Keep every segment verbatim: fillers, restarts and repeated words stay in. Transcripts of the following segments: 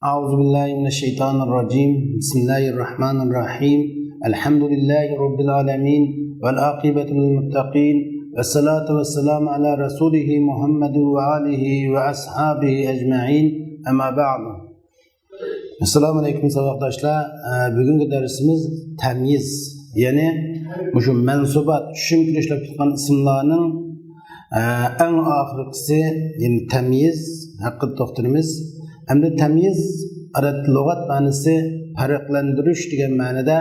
أعوذ بالله من الشيطان الرجيم. بسم الله الرحمن الرحيم. الحمد لله رب العالمين. والعاقبة للمتقين. والصلاة والسلام على رسوله محمد وآله وأصحابه أجمعين. أما بعد. ئەسسالامۇ ئەلەيكۇم، ساۋاقداشلار. ئە، بۈگۈنكى دەرسىمىز تەميىز، يەنى مۇشۇ مەنسۇبات، چۈشۈم كىرىشلەپ تۇتقان ئىسىملارنىڭ، ئە، ئەڭ ئاخىرقىسى، يەنى تەميىز ھەققىدە توختىلىمىز. ئەمدى تەميىز ئادەتتە لۇغەت مەنىسى پەرقلەندۈرۈش دېگەن مەنىدە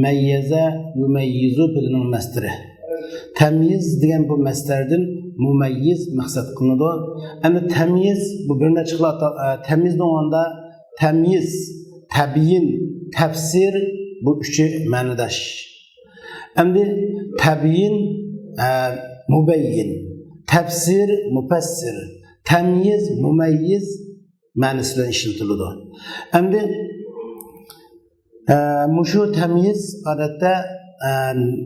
مەييەزە يۇمەييىزۇ پېئىلىنىڭ مەسدىرى. تەميىز دېگەن بۇ مەسدەردىن مۇمەييىز مەقسەت قىلىنىدۇ. ئەمدى تەميىز بۇ بىر نەچچە خىل ئاتا-، ئە، تەميىز دېگەندە تەميىز، تەبيىن، تەپسىر، بۇ ئۈچى مەنىداش. ئەمدى تەبيىن، ئە، مۇبەييىن، تەپسىر، مۇپەسسىر، تەميىز، مۇمەييىز مەنىسى بىلەن ئىشلىتىلىدۇ. ئەمدى، ئە، مۇشۇ تەميىز ئادەتتە، ئە،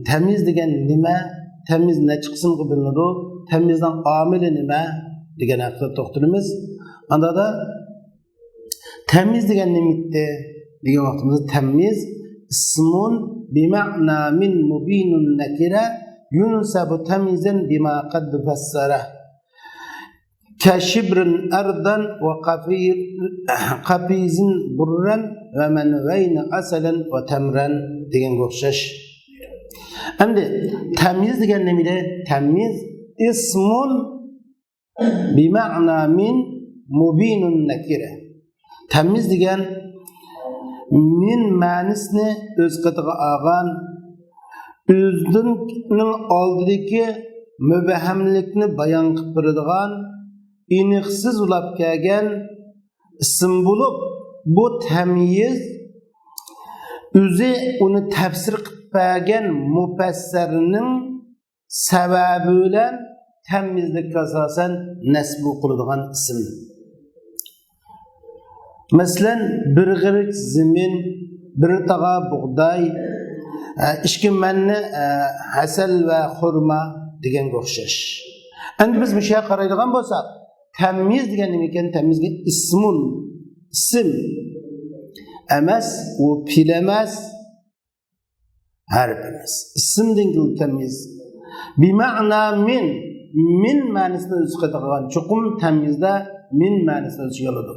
تەميىز دېگەن نېمە؟ تەميىز نەچچە قىسىمغا بۆلۈنىدۇ؟ تەميىزنىڭ ئامىلى نېمە؟ دېگەن ھەققىدە توختىلىمىز. ئاندا تەميىز دېگەن نېمە ئىدى؟ دېگەن ۋاقتىمىزدا تەميىز اسم بمعنى من مبين نكرة ينصب تمييزا بما قد فسره كشبر أرضا وقفي-، قفيز برا ومنوين عسلا وتمرا دېگەنگە ئوخشاش. ئەمدى تەميىز دېگەن نېمە ئىدى؟ تەميىز اسم بمعنى من مبين نكرة. تەميىز دېگەن مىن مەنىسىنى ئۆز قېتىغا ئالغان، ئۆزىنىڭ ئالدىدىكى مۇبھەملىكنى بايان قىلىپ بېرىدىغان، ئېنىقسىز بولاپ كەلگەن ئىسىم بولۇپ، بۇ تەميىز ئۆزى ئۇنى تەپسىر قىلىپ بەرگەن مۇپەسسىرنىڭ سەۋەبى بىلەن تەميىزلىككە ئاساسەن نەسب قىلىدىغان ئىسىم. مەسىلەن، بىر غېرىچ زېمىن، بىر تاغار بۇغداي، ئىككى مەننە، ھەسەل ۋە خورما دېگەنگە ئوخشاش. ئەمدى بىز مۇشۇ يەرگە قارايدىغان بولساق، تەميىز دېگەن نېمە ئىكەن؟ تەميىزگە ئىسمۇن، ئىسىم ئەمەس، ئۇ پېئىل ئەمەس، ھەرپ ئەمەس. ئىسىمدىن كېلىدۇ تەميىز. بىمەئنا مىن، مىن مەنىسىنى ئۆز قېتىغا ئالغان. چوقۇم تەميىزدە مىن مەنىسىنى ئۆز ئىچىگە ئالىدۇ.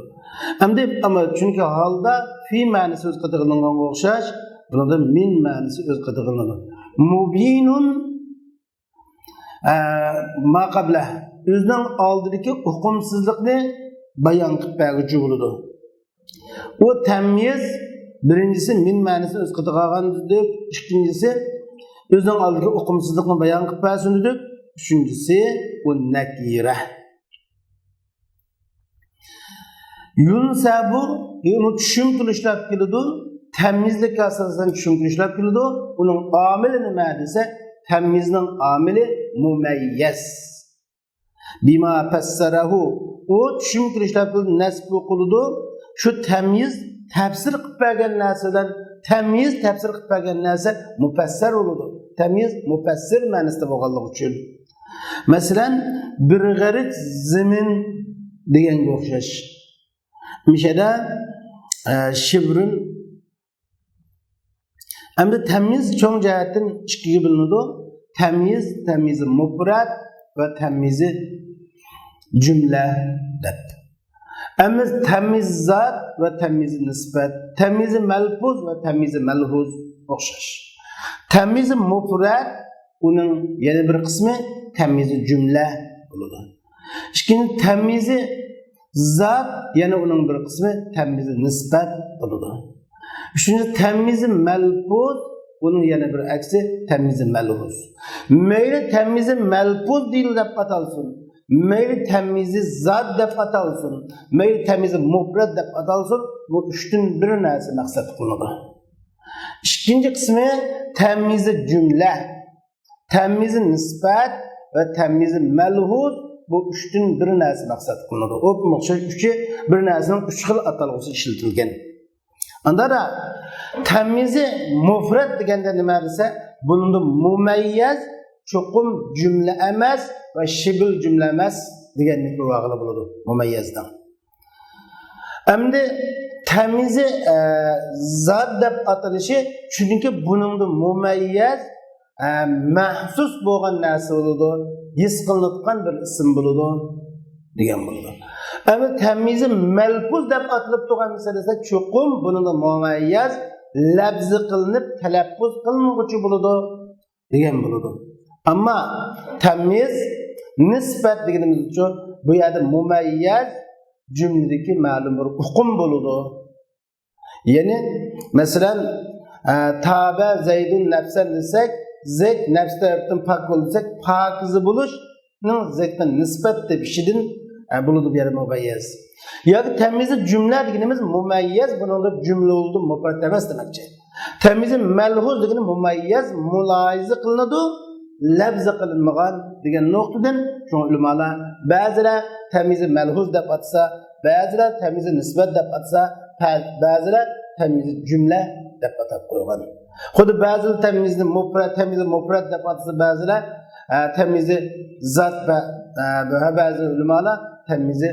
ئەمدى، ئەمما چۈنكى ھالدا فى مەنىسى ئۆز قېتىغا ئېلىنغانغا ئوخشاش، بۇنىڭدا مىن مەنىسى ئۆز قېتىغا ئېلىنىدۇ. مۇبىنۇن، ئە، ما قەبلە، ئۆزىنىڭ ئالدىدىكى ئۇقۇمسىزلىقنى بايان قىلىپ بەرگۈچى بولىدۇ. ئۇ تەميىز، بىرىنچىسى مىن مەنىسىنى ئۆز قېتىغا ئالغان دېدۇق، ئىككىنچىسى ئۆزىنىڭ ئالدىدىكى ئۇقۇمسىزلىقنى بايان قىلىپ بەرسۇن دېدۇق، ئۈچىنچىسى ئۇ نەكىرە. يۇنسەبۇ، يەنى چۈشۈم كىرىشلەپ كېلىدۇ، تەميىزلىككە ئاساسەن چۈشۈم كىرىشلەپ كېلىدۇ، ئۇنىڭ ئامىلى نېمە دېسە، تەميىزنىڭ ئامىلى مۇمەييەز. بىما فەسسەرەھۇ. ئۇ چۈشۈم كىرىشلەپ نەسب قىلىدۇ. شۇ تەميىز تەپسىر قىلىپ بەرگەن نەرسە بىلەن تەميىز تەپسىر قىلىپ بەرگەن نەرسە مۇپەسسەر بولىدۇ. تەميىز مۇپەسسىر مەنىسىدە بولغانلىقى ئۈچۈن. مەسىلەن، بىر غېرىچ زېمىن دېگەنگە ئوخشاش. مىشەدە، ئە، شىبرۇن ئەمدى تەميىز چوڭ جەھەتتىن ئىككىگە بۆلۈنىدۇ. تەميىز، تەميىزى مۇپرەت ۋە تەميىزى جۈملە دەپ. ئەمدى تەميىزى زات ۋە تەميىزى نىسبەت، تەميىزى مەلپۇز ۋە تەميىزى مەلھۇز ئوخشاش. تەميىزى مۇپرەت، ئۇنىڭ يەنە بىر قىسمى تەميىزى جۈملە بولىدۇ. ئىككىنچى، تەميىزى زات، يەنە ئۇنىڭ بىر قىسمى تەميىزى نىسبەت بولىدۇ. ئۈچىنچى، تەميىزى مەلپۇز، ئۇنىڭ يەنە بىر ئەكسى تەميىزى مەلھۇز. مەيلى تەميىزى مەلپۇز دېيىلدى دەپ ئاتالسۇن، مەيلى تەميىزى زات دەپ ئاتالسۇن، مەيلى تەميىزى مۇپرەت دەپ ئاتالسۇن، بۇ ئۈچتىن بىر نەرسە مەقسەت قىلىنىدۇ. ئىككىنچى قىسمى تەميىزى جۈملە. تەميىزى نىسبەت ۋە تەميىزى مەلھۇز، بۇ ئۈچتىن بىر نەرسە مەقسەت قىلىنىدۇ. ئوپمۇ ئوخشاش ئۈچى بىر نەرسىنىڭ ئۈچ خىل ئاتالغۇسى ئىشلىتىلگەن. ئاندا تەميىزى مۇپرەت دېگەندە نېمە دېسە، بۇنىڭدا مۇمەييەز، چوقۇم جۈملە ئەمەس ۋە شىبىل جۈملە ئەمەس دېگەننى كۆرۈۋالغىلى بولىدۇ مۇمەييەزنىڭ. ئەمدى تەميىزى، ئە، زات دەپ ئاتىلىشى، چۈنكى بۇنىڭدا مۇمەييەز، ئە، مەخسۇس بولغان نەرسە بولىدۇ، ھېس قىلىنىدىغان بىر ئىسىم بولىدۇ دېگەن بولىدۇ. ئەمما تەميىزى مەلپۇز دەپ ئاتىلىپ تۇرغان مەسىلىسىدە چوقۇم بۇنىڭدا مۇمەييەز لەپزى قىلىنىپ تەلەپپۇز قىلىنغۇچى بولىدۇ دېگەن بولىدۇ. ئەمما تەميىز نىسبەت دېگىنىمىزچۇ، بۇ يەردە مۇمەييەز جۈملىدىكى مەلۇم بىر ئۇقۇم بولىدۇ. يەنى، مەسىلەن، ئە، تابە زەيدۇن نەپسەن دېسەك، زەيد نەپس تەرەپتىن پاك بولدى دېسەك، پاكىزە بولۇشنىڭ زەيدقا نىسبەت تېپىشىدىن، ئە، بولىدۇ بۇ يەردە مۇمەييەز. ياكى تەميىزى جۈملە دېگىنىمىز مۇمەييەز، بۇنىڭدا جۈملە بولىدۇ، مۇپرەت ئەمەس دېمەكچى. تەميىزى مەلھۇز دېگىنى مۇمەييەز، مۇلاھىزە قىلىنىدۇ، لەپزى قىلىنمىغان دېگەن نۇقتىدىن، شۇڭا ئۆلىمالار بەزىلەر تەميىزى مەلھۇز دەپ ئاتىسا، بەزىلەر تەميىزى نىسبەت دەپ ئاتىسا، بە-، بەزىلەر تەميىزى جۈملە دەپ ئاتاپ قويغان. خۇددى بەزىلەر تەميىزنى مۇپرەت، تەميىزى مۇپرەت دەپ ئاتىسا، بەزىلەر، ئە، تەميىزى زات ۋە، ئە، ۋە بەزى ئۆلىمالار تەميىزى،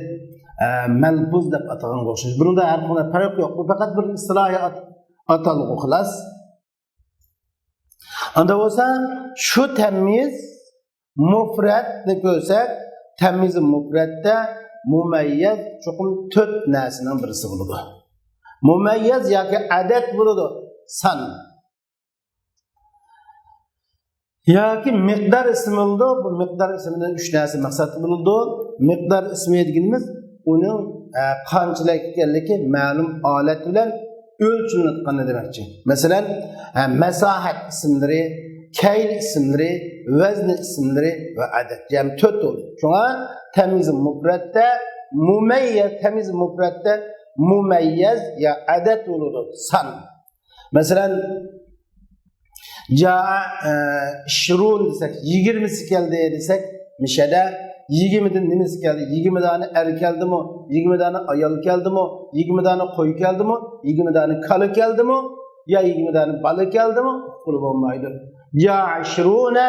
ئە، مەلپۇز دەپ ئاتىغانغا ئوخشاش. بۇنىڭدا ھەر قانداق پەرق يوق. بۇ پەقەت بىر ئىستىلاھىي ئات-، ئاتالغۇ، خالاس. ئاندا بولسا شۇ تەميىز مۇفرەتنى كۆرسەك، تەميىزى مۇفرەتتە مۇمەييەز چوقۇم تۆت نەرسىنىڭ بىرسى بولىدۇ. مۇمەييەز ياكى ئەدەد بولىدۇ، سان. ياكى مىقدار ئىسمى بولىدۇ. بۇ مىقدار ئىسمىدىن ئۈچ نەرسە مەقسەت بولىدۇ. مىقدار ئىسمى دېگىنىمىز ئۇنىڭ، ئە، قانچىلىك ئىكەنلىكى مەلۇم ئالەت بىلەن ئۆلچىنىۋاتقاننى دېمەكچى. مەسىلەن، ئە، مەساھەت ئىسىملىرى، كەيل ئىسىملىرى، ۋەزن ئىسىملىرى ۋە ئەدەد. يەنى تۆت بولىدۇ. شۇڭا تەميىز مۇپرەتتە مۇمەييەز، تەميىز مۇپرەتتە مۇمەييەز يا ئەدەد بولىدۇ، سان. مەسىلەن، جائە، ئە، ئىشرۇن دېسەك، يىگىرمىسى كەلدى دېسەك، مىشەدە يىگىرمىدىن نېمىسى كەلدى؟ يىگىرمە دانە ئەر كەلدىمۇ؟ يىگىرمە دانە ئايال كەلدىمۇ؟ يىگىرمە دانە قوي كەلدىمۇ؟ يىگىرمە دانە كالا كەلدىمۇ؟ يا يىگىرمە دانە بالا كەلدىمۇ؟ ئۇققىلى بولمايدۇ. جائە ئىشرۇنە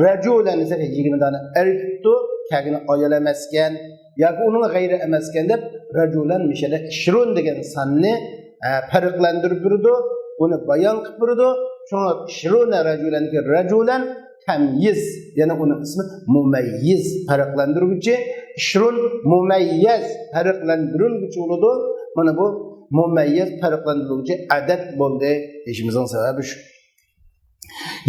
رەجۇلەن دېسەك، يىگىرمە دانە ئەر كېلىپتۇ، كەلگىنى ئايال ئەمەسكەن ياكى ئۇنىڭ غەيرى ئەمەسكەن دەپ، رەجۇلەن مىشەدە ئىشرۇن دېگەن ساننى، ئە، پەرقلەندۈرۈپ بېرىدۇ، ئۇنى بايان قىلىپ بېرىدۇ. شۇڭا ئىشرۇنە رەجۇلەنكى رەجۇلەن تەميىز، يەنى ئۇنىڭ ئىسمى مۇمەييىز، پەرقلەندۈرگۈچى، ئىشرۇن مۇمەييەز، پەرقلەندۈرۈلگۈچى بولىدۇ. مانا بۇ مۇمەييەز پەرقلەندۈرۈلگۈچى ئەدەد بولدى دېيىشىمىزنىڭ سەۋەبى شۇ.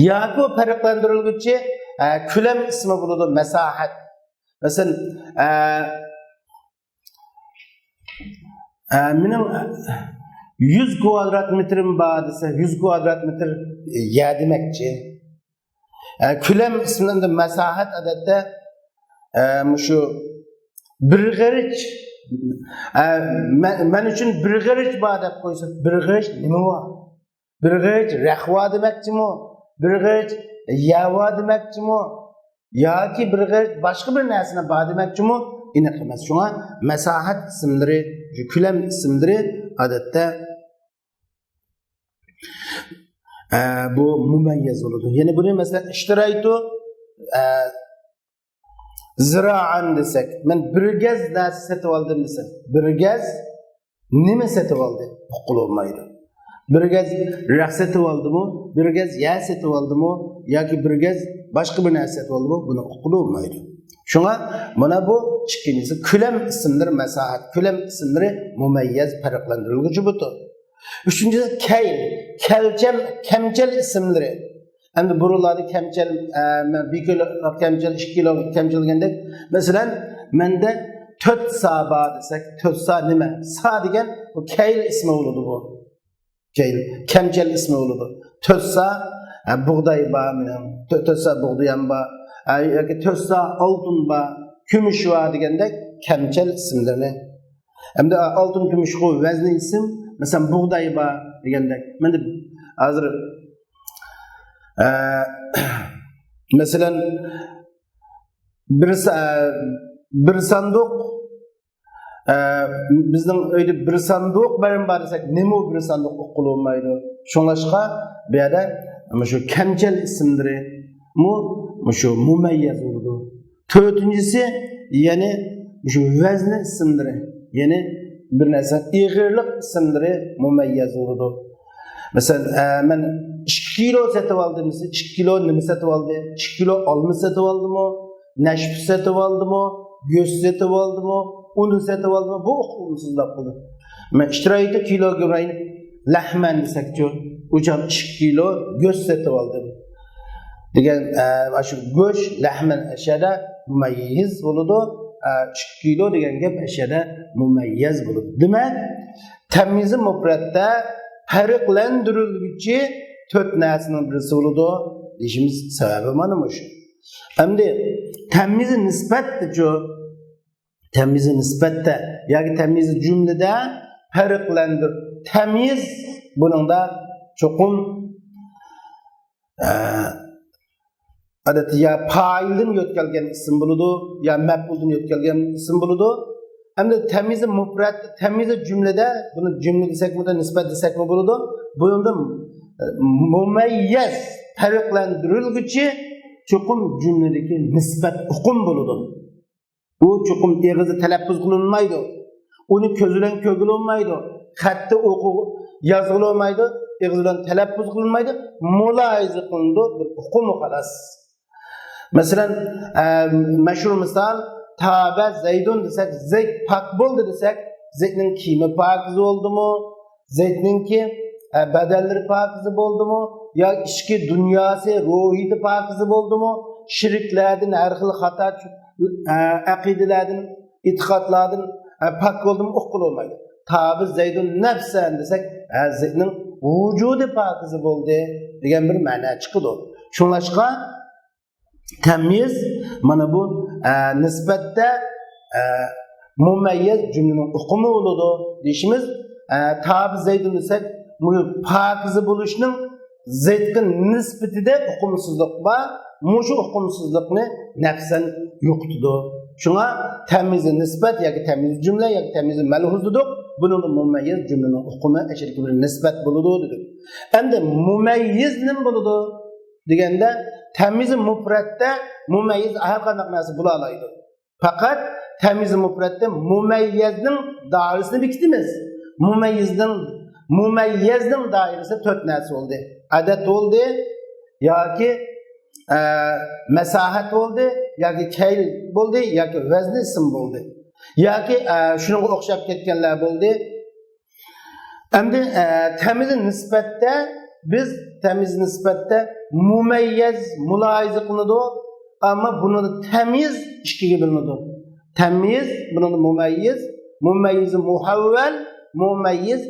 ياكى پەرقلەندۈرۈلگۈچى، ئە، كۆلەم ئىسمى بولىدۇ، مەساھەت. مەسىلەن، ئە، ئە، مېنىڭ يۈز كۋادرات مېتىرىم بار دېسە، يۈز كۋادرات مېتىر يەر دېمەكچى. ئە، كۆلەم ئىسمىدا مەساھەت ئادەتتە، ئە، مۇشۇ بىر غېرىچ، ئە، مەن، مەن ئۈچۈن بىر غېرىچ بار دەپ قويسا، بىر غېرىچ نېمە بار؟ بىر غېرىچ رەخ بار دېمەكچىمۇ؟ بىر غېرىچ يەر بار دېمەكچىمۇ؟ ياكى بىر غېرىچ باشقا بىر نەرسىنى بار دېمەكچىمۇ؟ ئېنىق ئەمەس. شۇڭا مەساھەت ئىسىملىرى، شۇ كۆلەم ئىسىملىرى ئادەتتە، ئە، بۇ مۇمەييەز بولىدۇ. يەنى بۇنى مەسىلەن، ئىشتىرايتۇ، ئە، زىرائەن دېسەك، مەن بىر گەز نەرسە سېتىۋالدىم دېسە، بىر گەز نېمە سېتىۋالدى؟ ئۇققىلى بولمايدۇ. بىر گەز رەخ سېتىۋالدىمۇ، بىر گەز يەر سېتىۋالدىمۇ ياكى بىر گەز باشقا بىر نەرسە سېتىۋالدىمۇ، بۇنى ئۇققىلى بولمايدۇ. شۇڭا مانا بۇ ئىككىنچىسى، كۆلەم ئىسىملىرى مەساھەت، كۆلەم ئىسىملىرى مۇمەييەز، پەرقلەندۈرۈلگۈچى بۇتۇ. ئۈچىنچىسى، كەيل، كەلچەم، كەمچەل ئىسىملىرى. ئەمدى بۇرۇنلاردا كەمچەل، ئە، مەن بىر كىلو كەمچەل، ئىككى كىلو كەمچەل دېگەندەك، مەسىلەن، مەندە تۆت سا بار دېسەك، تۆت سا نېمە؟ سا دېگەن بۇ كەيل ئىسمى بولىدۇ بۇ. كەيل، كەمچەل ئىسمى بولىدۇ. تۆت سا، ئە، بۇغداي بار مېنىڭ، تۆ-، تۆت سا بۇغدىيىم بار، ئە، ياكى تۆت سا ئالتۇن بار، كۈمۈش بار دېگەندەك كەمچەل ئىسىملىرىنى. ئەمدى ئالتۇن كۈمۈشقۇ ۋەزنى ئىسىم، مەسىلەن، بۇغداي بار دېگەندەك. مەندە ھازىر، ئە، مەسىلەن، بىر سا-، ئە، بىر ساندۇق، ئە، بىزنىڭ ئۆيدە بىر ساندۇق بەرمە بار دېسەك، نېمە بىر ساندۇق ئۇققىلى بولمايدۇ. شۇڭلاشقا بۇ يەردە مۇشۇ كەمچەل ئىسىملىرى مۇ-، مۇشۇ مۇمەييەز بولىدۇ. تۆتىنچىسى، يەنى مۇشۇ ۋەزنى ئىسىملىرى، يەنى بىر نەرسىنىڭ ئېغىرلىق ئىسىملىرى مۇمەييەز بولىدۇ. مەسىلەن، ئە، مەن ئىككى كىلو سېتىۋالدىم دېسە، ئىككى كىلو نېمە سېتىۋالدى؟ ئىككى كىلو ئالما سېتىۋالدىمۇ؟ نەشپۈت سېتىۋالدىمۇ؟ گۆش سېتىۋالدىمۇ؟ ئۇن سېتىۋالدىمۇ؟ بۇ ئۇقۇمسىزلىق بولىدۇ. مەن ئىشتىرايتى كىلوگرامماينى لەھمەن دېسەكچۇ، ئۇچان ئىككى كىلو گۆش سېتىۋالدىم دېگەن، ئە، شۇ گۆش، لەھمەن ئەشيادا مۇمەييىز بولىدۇ. ئە، ئىككى كىلو دېگەن گەپ ئەشيادا مۇمەييەز بولىدۇ. دېمەك، تەميىزى مۇپرەتتە پەرقلەندۈرۈلگۈچى تۆت نەرسىنىڭ بىرسى بولىدۇ دېيىشىمىز سەۋەبى مانا مۇشۇ. ئەمدى تەميىزى نىسبەتتىچۇ؟ تەميىزى نىسبەتتە ياكى تەميىزى جۈملىدە پەرقلەندۈر-، تەميىز بۇنىڭدا چوقۇم، ئە، ئادەتتە يا پائىلدىن يۆتكەلگەن ئىسىم بولىدۇ، يا مەپئۇلدىن يۆتكەلگەن ئىسىم بولىدۇ. ئەمدى تەميىزى مۇپرەت، تەميىزى جۈملىدە، بۇنى جۈملە دېسەكمۇ، نىسبەت دېسەكمۇ بولىدۇ. بۇنىڭدا، ئە، مۇمەييەز پەرقلەندۈرۈلگۈچى چوقۇم جۈملىدىكى نىسبەت ئۇقۇم بولىدۇ. ئۇ چوقۇم ئېغىزدا تەلەپپۇز قىلىنمايدۇ. ئۇنى كۆز بىلەن كۆرگىلى بولمايدۇ. خەتتە ئوقۇ-، يازغىلى بولمايدۇ. ئېغىز بىلەن تەلەپپۇز قىلىنمايدۇ. مۇلاھىزە قىلىنىدۇ. بىر ئۇقۇمى خالاس. مەسىلەن، ئە، مەشھۇر مىسال، تابە زەيدۇن دېسەك، زەيد پاك بولدى دېسەك، زەيدنىڭ كىيىمى پاكىز بولدىمۇ؟ زەيدنىڭكى، ئە، بەدەنلىرى پاكىزە بولدىمۇ؟ يا ئىچكى دۇنياسى، روھىيىتى پاكىزە بولدىمۇ؟ شىركلەردىن، ھەر خىل خاتا، ئە، ئەقىدىلەردىن، ئېتىقادلاردىن، ئە، پاك بولدىمۇ؟ ئۇققىلى بولمايدۇ. تابە زەيدۇن نەپسەن دېسەك، ھە، زەيدنىڭ ۋۇجۇدى پاكىزە بولدى دېگەن بىر مەنا چىقىدۇ. شۇڭلاشقا، تەميىز، مانا بۇ، ئە، نىسبەتتە، ئە، مۇمەييەز جۈملىنىڭ ئۇقۇمى بولىدۇ دېيىشىمىز. ئە، تابە زەيدۇن دېسەك، مۇشۇ پاكىزە بولۇشنىڭ زەيدقا نىسبىتىدە ئۇقۇمسىزلىق بار. مۇشۇ ئۇقۇمسىزلىقنى نەپسەن يوقىتىدۇ. شۇڭا تەميىزى نىسبەت ياكى تەميىزى جۈملە ياكى تەميىزى مەلھۇز دېدۇق. بۇنىڭدا مۇمەييەز جۈملىنىڭ ئۇقۇمى ئەشەدىكى بىر نىسبەت بولىدۇ دېدۇق. ئەمدى مۇمەييىز نېمە بولىدۇ دېگەندە، تەميىزى مۇپرەتتە مۇمەييىز ھەر قانداق نەرسە بولالايدۇ. پەقەت تەميىزى مۇپرەتتە مۇمەييەزنىڭ دائىرىسىنى بېكىتىمىز. مۇمەييىزنىڭ، مۇمەييەزنىڭ دائىرىسى تۆت نەرسە بولدى. ئەدەد بولدى، ياكى، ئە، مەساھەت بولدى، ياكى كەيل بولدى، ياكى ۋەزنى ئىسىم بولدى. ياكى، ئە، شۇنىڭغا ئوخشاپ كەتكەنلەر بولدى. ئەمدى، ئە، تەميىزى نىسبەتتە بىز، تەميىزى نىسبەتتە مۇمەييەز مۇلاھىزە قىلىنىدۇ، ئەمما بۇنىڭدا تەميىز ئىككىگە بۆلۈنىدۇ. تەميىز، بۇنىڭدا مۇمەييىز، مۇمەييىزى مۇھەۋۋەل، مۇمەييىز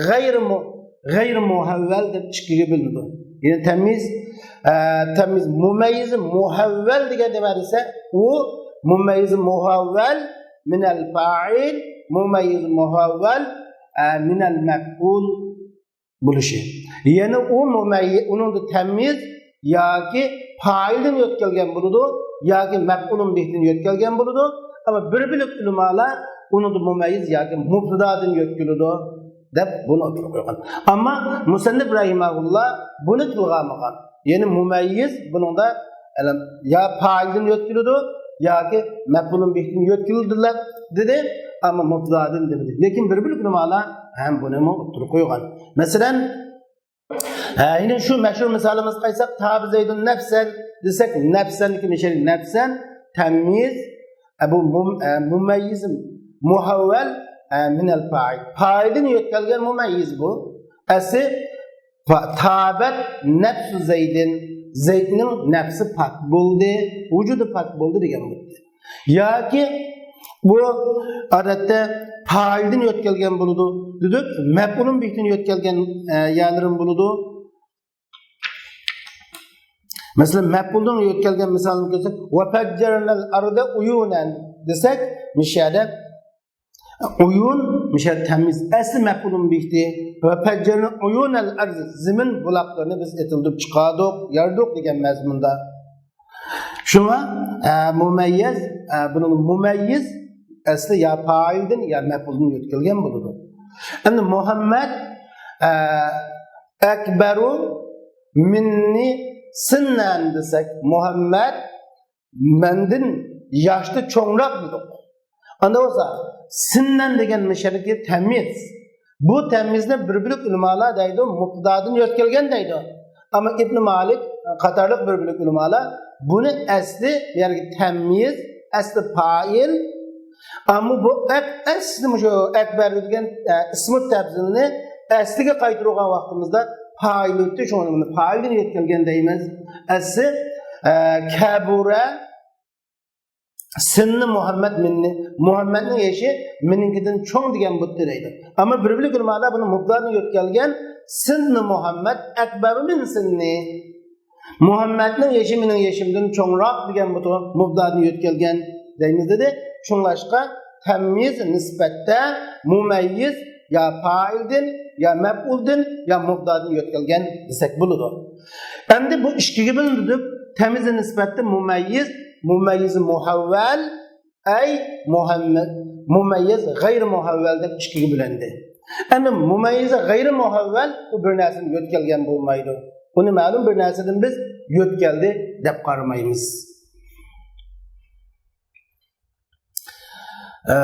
غەيرىي مۇ-، غەيرىي مۇھەۋۋەل دەپ ئىككىگە بۆلۈنىدۇ. يەنى تەميىز، ئە، تەميىز مۇمەييىزى مۇھەۋۋەل دېگەن نېمە دېسە، ئۇ مۇمەييىزى مۇھەۋۋەل مىنەل پائىل، مۇمەييىز مۇھەۋۋەل، ئە، مىنەل مەپئۇل بولۇشى. يەنى ئۇ مۇمەييىز، ئۇنىڭدا تەميىز ياكى پائىلدىن يۆتكەلگەن بولىدۇ، ياكى مەپئۇلۇن بىھدىن يۆتكەلگەن بولىدۇ. ئەمما بىر بۆلەك ئۆلىمالار ئۇنىڭدا مۇمەييىز ياكى مۇبتىدادىن يۆتكىلىدۇ دەپ بۇنى ئوتتۇرىغا قويغان. ئەمما مۇسەننىپ رەھىمەھۇللا بۇنى تىلغا ئالمىغان. يەنى مۇمەييىز بۇنىڭدا يا پائىلدىن يۆتكىلىدۇ ياكى مەپئۇلۇن بىھدىن يۆتكىلىدۇ دېدى، ئەمما مۇبتىدادىن دېمىدى. لېكىن بىر بۆلەك ئۆلىمالار ھەم بۇنىمۇ ئوتتۇرىغا قويغان. مەسىلەن، ھە، يەنە شۇ مەشھۇر مىسالىمىزغا قايتساق، تابە زەيدۇن نەپسەن دېسەك، نەپسەندىكى مىشەل نەپسەن، تەميىز، ئە، بۇ مۇم-، ئە، مۇمەييىز مۇھەۋۋەل، ئە، مىنەل پائىل. پائىلدىن يۆتكەلگەن مۇمەييىز بۇ. ئەسلى فا-، تابەت نەپسۇ زەيدىن، زەيدنىڭ نەپسى پاك بولدى، ۋۇجۇدى پاك بولدى دېگەن بولدى. ياكى بۇ ئادەتتە پائىلدىن يۆتكەلگەن بولىدۇ دېدۇق، مەپئۇلۇن بىھدىن يۆتكەلگەن، ئە، يەرلىرىمۇ بولىدۇ. مەسىلەن، مەپئۇلدىن يۆتكەلگەن مىسالنى كۆرسەك، ۋەپەججەرنەل ئەرزە ئۇيۇنەن دېسەك، مىشەدە ئۇيۇن، مىشە تەميىز، ئەسلى مەپئۇلۇن بىھدى. ۋەپەججەرنە ئۇيۇنەل ئەرز، زېمىن بۇلاقلىرىنى بىز ئېتىلدۇرۇپ چىقاردۇق، يارىدۇق دېگەن مەزمۇندا. شۇڭا، ئە، مۇمەييەز، ئە، بۇنىڭ مۇمەييىز ئەسلى يا پائىلدىن يا مەپئۇلدىن يۆتكەلگەن بولىدۇ. ئەمدى مۇھەممەد، ئە، ئەكبەرۇ مىننى سىننەن دېسەك، مۇھەممەد مەندىن ياشتا چوڭراق دېدۇق. ئاندا بولسا، سىننەن دېگەن مۇشۇ يەردىكى تەميىز. بۇ تەميىزنى بىر بۆلەك ئۆلىمالار دەيدۇ، مۇبتادىن يۆتكەلگەن دەيدۇ. ئەمما ئىبن مالىك قاتارلىق بىر بۆلەك ئۆلىمالار بۇنى ئەسلى، يەنى تەميىز، ئەسلى پائىل. ئەمما بۇ ئەك-، ئەسلى مۇشۇ ئەكبەر دېگەن، ئە، ئىسمۇ تەبزىلنى ئەسلىگە قايتۇرغان ۋاقتىمىزدا پائىل ئۆتتى، شۇڭا بۇنى پائىلدىن يۆتكەلگەن دەيمىز. ئەسلى، ئە، كەبۇرە سىننى مۇھەممەد مىننى، مۇھەممەدنىڭ يېشى مېنىڭكىدىن چوڭ دېگەن بۇتتى دەيدۇ. ئەمما بىر بۆلەك ئۆلىمادا بۇنى مۇبتادىن يۆتكەلگەن، سىننى مۇھەممەد ئەكبەرۇ مىن سىننى. مۇھەممەدنىڭ يېشى مېنىڭ يېشىمدىن چوڭراق دېگەن بۇتى مۇبتادىن يۆتكەلگەن دەيمىز دېدى. شۇڭلاشقا تەميىز نىسبەتتە مۇمەييىز يا پائىلدىن يا مەپئۇلدىن يا مۇبتادىن يۆتكەلگەن دېسەك بولىدۇ. ئەمدى بۇ ئىككىگە بۆلۈنىدۇ. تەميىز نىسبەتتە مۇمەييىز، مۇمەييىز مۇھەۋۋەل، ئەي مۇھەممەد، مۇمەييىز غەيرىي مۇھەۋۋەل دەپ ئىككىگە بۆلۈندى. ئەمدى مۇمەييىز غەيرىي مۇھەۋۋەل، ئۇ بىر نەرسىدىن يۆتكەلگەن بولمايدۇ. ئۇنى مەلۇم بىر نەرسىدىن بىز يۆتكەلدى دەپ قارىمايمىز. ئە،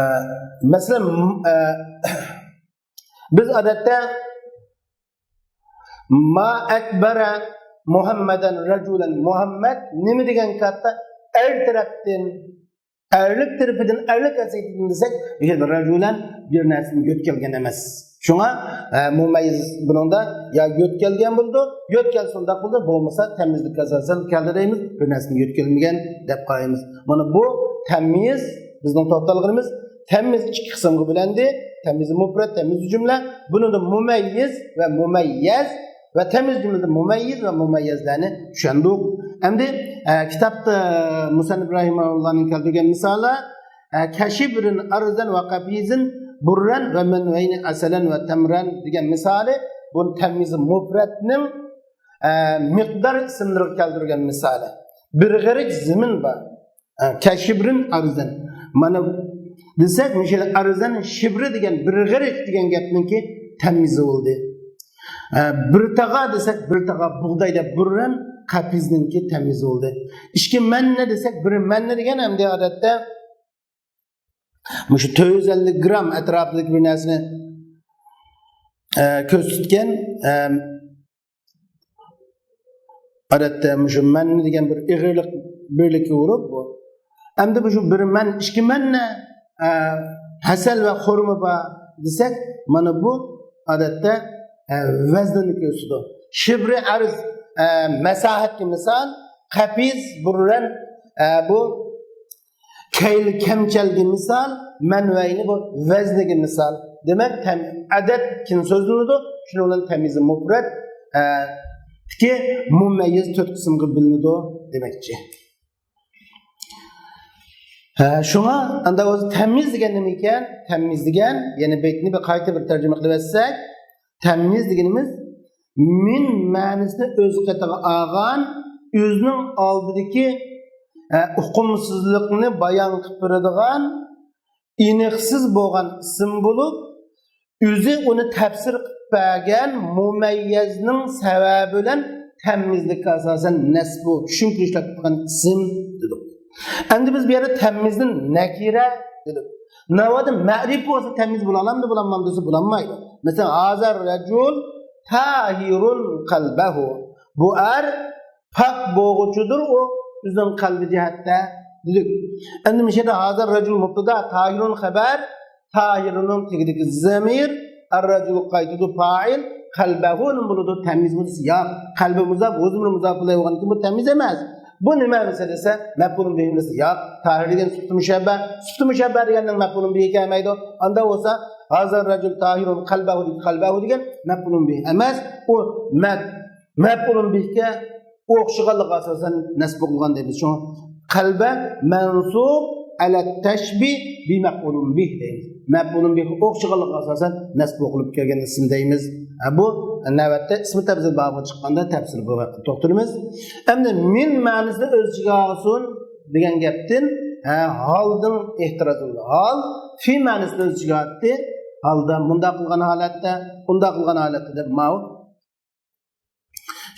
مەسىلەن، ئە، بىز ئادەتتە ما أكبر محمدا رجلا، مۇھەممەد نېمە دېگەن كاتتا ئەر تەرەپتىن، ئەرلىك تەرىپىدىن، ئەرلىك ھەسىيىتىدىن دېسەك، رەجۇلەن بىر نەرسىنى يۆتكەلگەن ئەمەس. شۇڭا، ئە، مۇمەييىز بۇنىڭدا يا يۆتكەلگەن بولىدۇ، يۆتكەلسە ئۇنداق بولىدۇ، بولمىسا تەميىزلىككە ئاساسەن كەلدى دەيمىز، بىر نەرسىنى يۆتكەلمىگەن دەپ قارايمىز. مانا بۇ تەميىز، بىزنىڭ توختالغىنىمىز، تەميىز ئىككى قىسىمغا بۆلۈندى. تەميىز مۇپرەت، تەميىز جۈملە. بۇنىڭدا مۇمەييىز ۋە مۇمەييەز ۋە تەميىز جۈملىدە مۇمەييىز ۋە مۇمەييەزلەرنى چۈشەندۇق. ئەمدى، ئە، كىتابتا مۇسەننىپ رەھىمەھۇللانىڭ كەلتۈرگەن مىسالى، ئە، كەشىبرىن ئەرزەن ۋە قەپىزىن بۇررەن ۋە مەنۋەينى ئەسەلەن ۋە تەمرەن دېگەن مىسالى، بۇ تەميىز مۇپرەتنىڭ، ئە، مىقدار ئىسىملىرىغا كەلتۈرگەن مىسالى. بىر غېرىچ زېمىن بار. ئە، كەشىبرىن ئەرزەن. مانا دېسەك، مۇشۇ ئەرزەن شىبرى دېگەن بىر غېرىچ دېگەن گەپنىڭكى تەميىزى بولدى. ئە، بىر تاغا دېسەك، بىر تاغا بۇغداي دەپ بۇررەن قەپىزنىڭكى تەميىزى بولدى. ئىككى مەننە دېسەك، بىر مەننە دېگەن ئەمدى ئادەتتە مۇشۇ تۆت يۈز ئەللىك گرام ئەتراپىدىكى بىر نەرسىنى، ئە، كۆرسىتىدىكەن. ئە، ئادەتتە مۇشۇ مەننە دېگەن بىر ئېغىرلىق بىرلىككە ئۇرۇپ بۇ. ئەمدى مۇشۇ بىر مەن، ئىككى مەننە، ئە، ھەسەل ۋە خورما بار دېسەك، مانا بۇ ئادەتتە، ئە، ۋەزنىنى كۆرسىتىدۇ. شىبرى ئەرز، ئە، مەساھەتكە مىسال، قەپىز، بۇررەن، ئە، بۇ كەيل كەمچەلگە مىسال، مەنۋەينى بۇ ۋەزنىگە مىسال. دېمەك، تەم-، ئەدەد كېيىن سۆزلىنىدۇ، شۇنىڭ بىلەن تەميىزى مۇپرەت، ئە، تىكى مۇمەييىز تۆت قىسىمغا بۆلۈنىدۇ دېمەكچى. ھە، شۇڭا ئاندا بولسا تەميىز دېگەن نېمە ئىكەن؟ تەميىز دېگەن، يەنە بەيتنى بىر قايتا بىر تەرجىمە قىلىپ ئۆتسەك، تەميىز دېگىنىمىز مىن مەنىسىنى ئۆز قېتىغا ئالغان، ئۆزىنىڭ ئالدىدىكى، ئە، ئۇقۇمسىزلىقنى بايان قىلىپ بېرىدىغان، ئېنىقسىز بولغان ئىسىم بولۇپ، ئۆزى ئۇنى تەپسىر قىلىپ بەرگەن مۇمەييەزنىڭ سەۋەبى بىلەن تەميىزلىككە ئاساسەن نەسبۇ، چۈشىنىپ ئىشلەتكەن ئىسىم دېدۇق. ئەمدى بىز بۇ يەردە تەميىزنى نەكىرە دېدۇق. ناۋادا مەرىپە بولسا تەميىز بولالامدۇ، بولالمامدۇ دېسە بولالمايدۇ. مەسىلەن، ھازا رەجۇل تاھىرۇن قەلبەھۇ. بۇ ئەر پاك بولغۇچىدۇر ئۇ ئۆزىنىڭ قەلبى جەھەتتە دېدۇق. ئەمدى مۇشۇ يەردە ھازا رەجۇل مۇبتەدا، تاھىرۇن خەبەر، تاھىرۇننىڭ تېگىدىكى زەمىر، ئەر رەجۇل قايتىدۇ پائىل، قەلبەھۇ نېمە بولىدۇ؟ تەميىز بولىدۇ؟ ياق، قەلبى مۇزاپ، ھۇ زەمىر مۇزاپ ئىلەيھى بولغاندىكىن بۇ تەميىز ئەمەس. بۇ نېمە دېسە، دېسە، مەپئۇلۇن بىھى دېسە، ياق، تاھىر دېگەن سۈپتى مۇشەببە، سۈپتى مۇشەببە دېگەننىڭ مەپئۇلۇن بىھى كەلمەيدۇ. ئاندا بولسا، ھازا رەجۇل تاھىرۇن قەلبەھۇ، قەلبەھۇ دېگەن مەپئۇلۇن بىھى ئەمەس. ئۇ مەپ-، مەپئۇلۇن بىھىگە ئوخشىغانلىقىغا ئاساسەن نەسب قىلغان دەيمىز. شۇڭا قەلبە مەنسۇب ئەلە تەشبىھ بى مەپئۇلۇن بىھ دەيمىز. مەپئۇلۇن بىھقا ئوخشىغانلىقىغا ئاساسەن نەسب قىلىپ كەلگەن ئىسىم دەيمىز. ھە، بۇ نۆۋەتتە ئىسمى تەبزىل بابىغا چىققاندا تەپسىلىي بۇ ھەقتە توختىلىمىز. ئەمدى مىن مەنىسىنى ئۆز ئىچىگە ئالسۇن دېگەن گەپتىن، ھە، ھالدىن ئېھتىراز بولىدۇ. ھال فى مەنىسىنى ئۆز ئىچىگە ئالاتتى. ھالدا مۇنداق قىلغان ھالەتتە، ئۇنداق قىلغان ھالەتتە دەپ ماۋۇ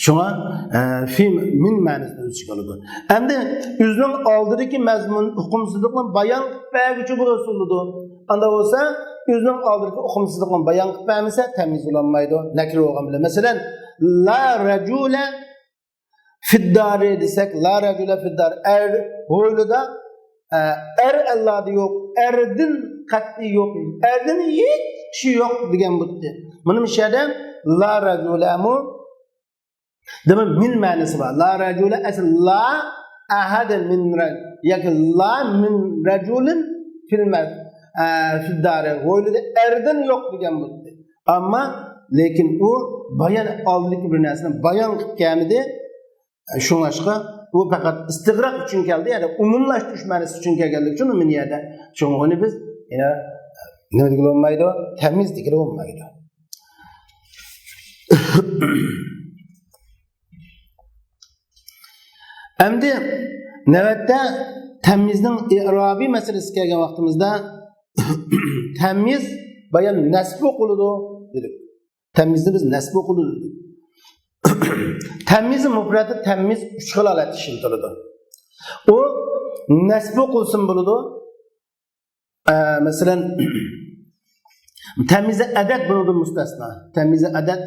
شۇڭا، ئە، فى مىن مەنىسىنى ئۆز ئىچىگە ئالىدۇ. ئەمدى ئۆزىنىڭ ئالدىدىكى مەزمۇن ئۇقۇمسىزلىقنى بايان قىلىپ بەرگۈچى بولسا بولىدۇ. ئاندا بولسا ئۆزىنىڭ ئالدىدىكى ئۇقۇمسىزلىقنى بايان قىلىپ بەرمىسە تەميىز بولالمايدۇ. نەكىرە بولغان بىلەن. مەسىلەن، لا رەجۇلە فىددارى دېسەك، لا رەجۇلە فىددار، ئەر ھويلىدا، ئە، ئەر ئەللادا يوق، ئەردىن قەتئىي يوق، ئەردىن ھېچ كىشى يوق دېگەن بولدى. مۇنى مۇشۇ يەردە لا رەجۇلەمۇ دېمەك، مىن مەنىسى بار. لا رەجۇلە ئەسلى لا ئەھەدە مىن رەج-، ياكى لا مىن رەجۇلىن فىلمەس، ئە، فىددارى، ھويلىدا ئەردىن يوق دېگەن بولدى. ئەمما لېكىن ئۇ بايان، ئالدىدىكى بىر نەرسىنى بايان قىلىپ كەلمىدى. شۇڭلاشقا ئۇ پەقەت ئىستىغراق ئۈچۈن كەلدى، يەنى ئومۇملاشتۇرۇش مەنىسى ئۈچۈن كەلگەنلىكى ئۈچۈن مۇنى يەردە. شۇڭا ئۇنى بىز يەنە نېمە دېگىلى بولمايدۇ؟ تەميىز دېگىلى بولمايدۇ. ئەمدى نۆۋەتتە تەميىزنىڭ ئىرابى مەسىلىسىگە كەلگەن ۋاقتىمىزدا، تەميىز بايان نەسب ئوقۇلىدۇ دېدۇق. تەميىزنى بىز نەسب ئوقۇلىدۇ دېدۇق. تەميىز مۇپرەتتە تەميىز ئۈچ خىل ھالەتتە ئىشلىتىلىدۇ. ئۇ نەسب ئوقۇلسىمۇ بولىدۇ. ئە، مەسىلەن، تەميىزى ئەدەد بۇنىڭدىن مۇستەسنا. تەميىزى ئەدەد،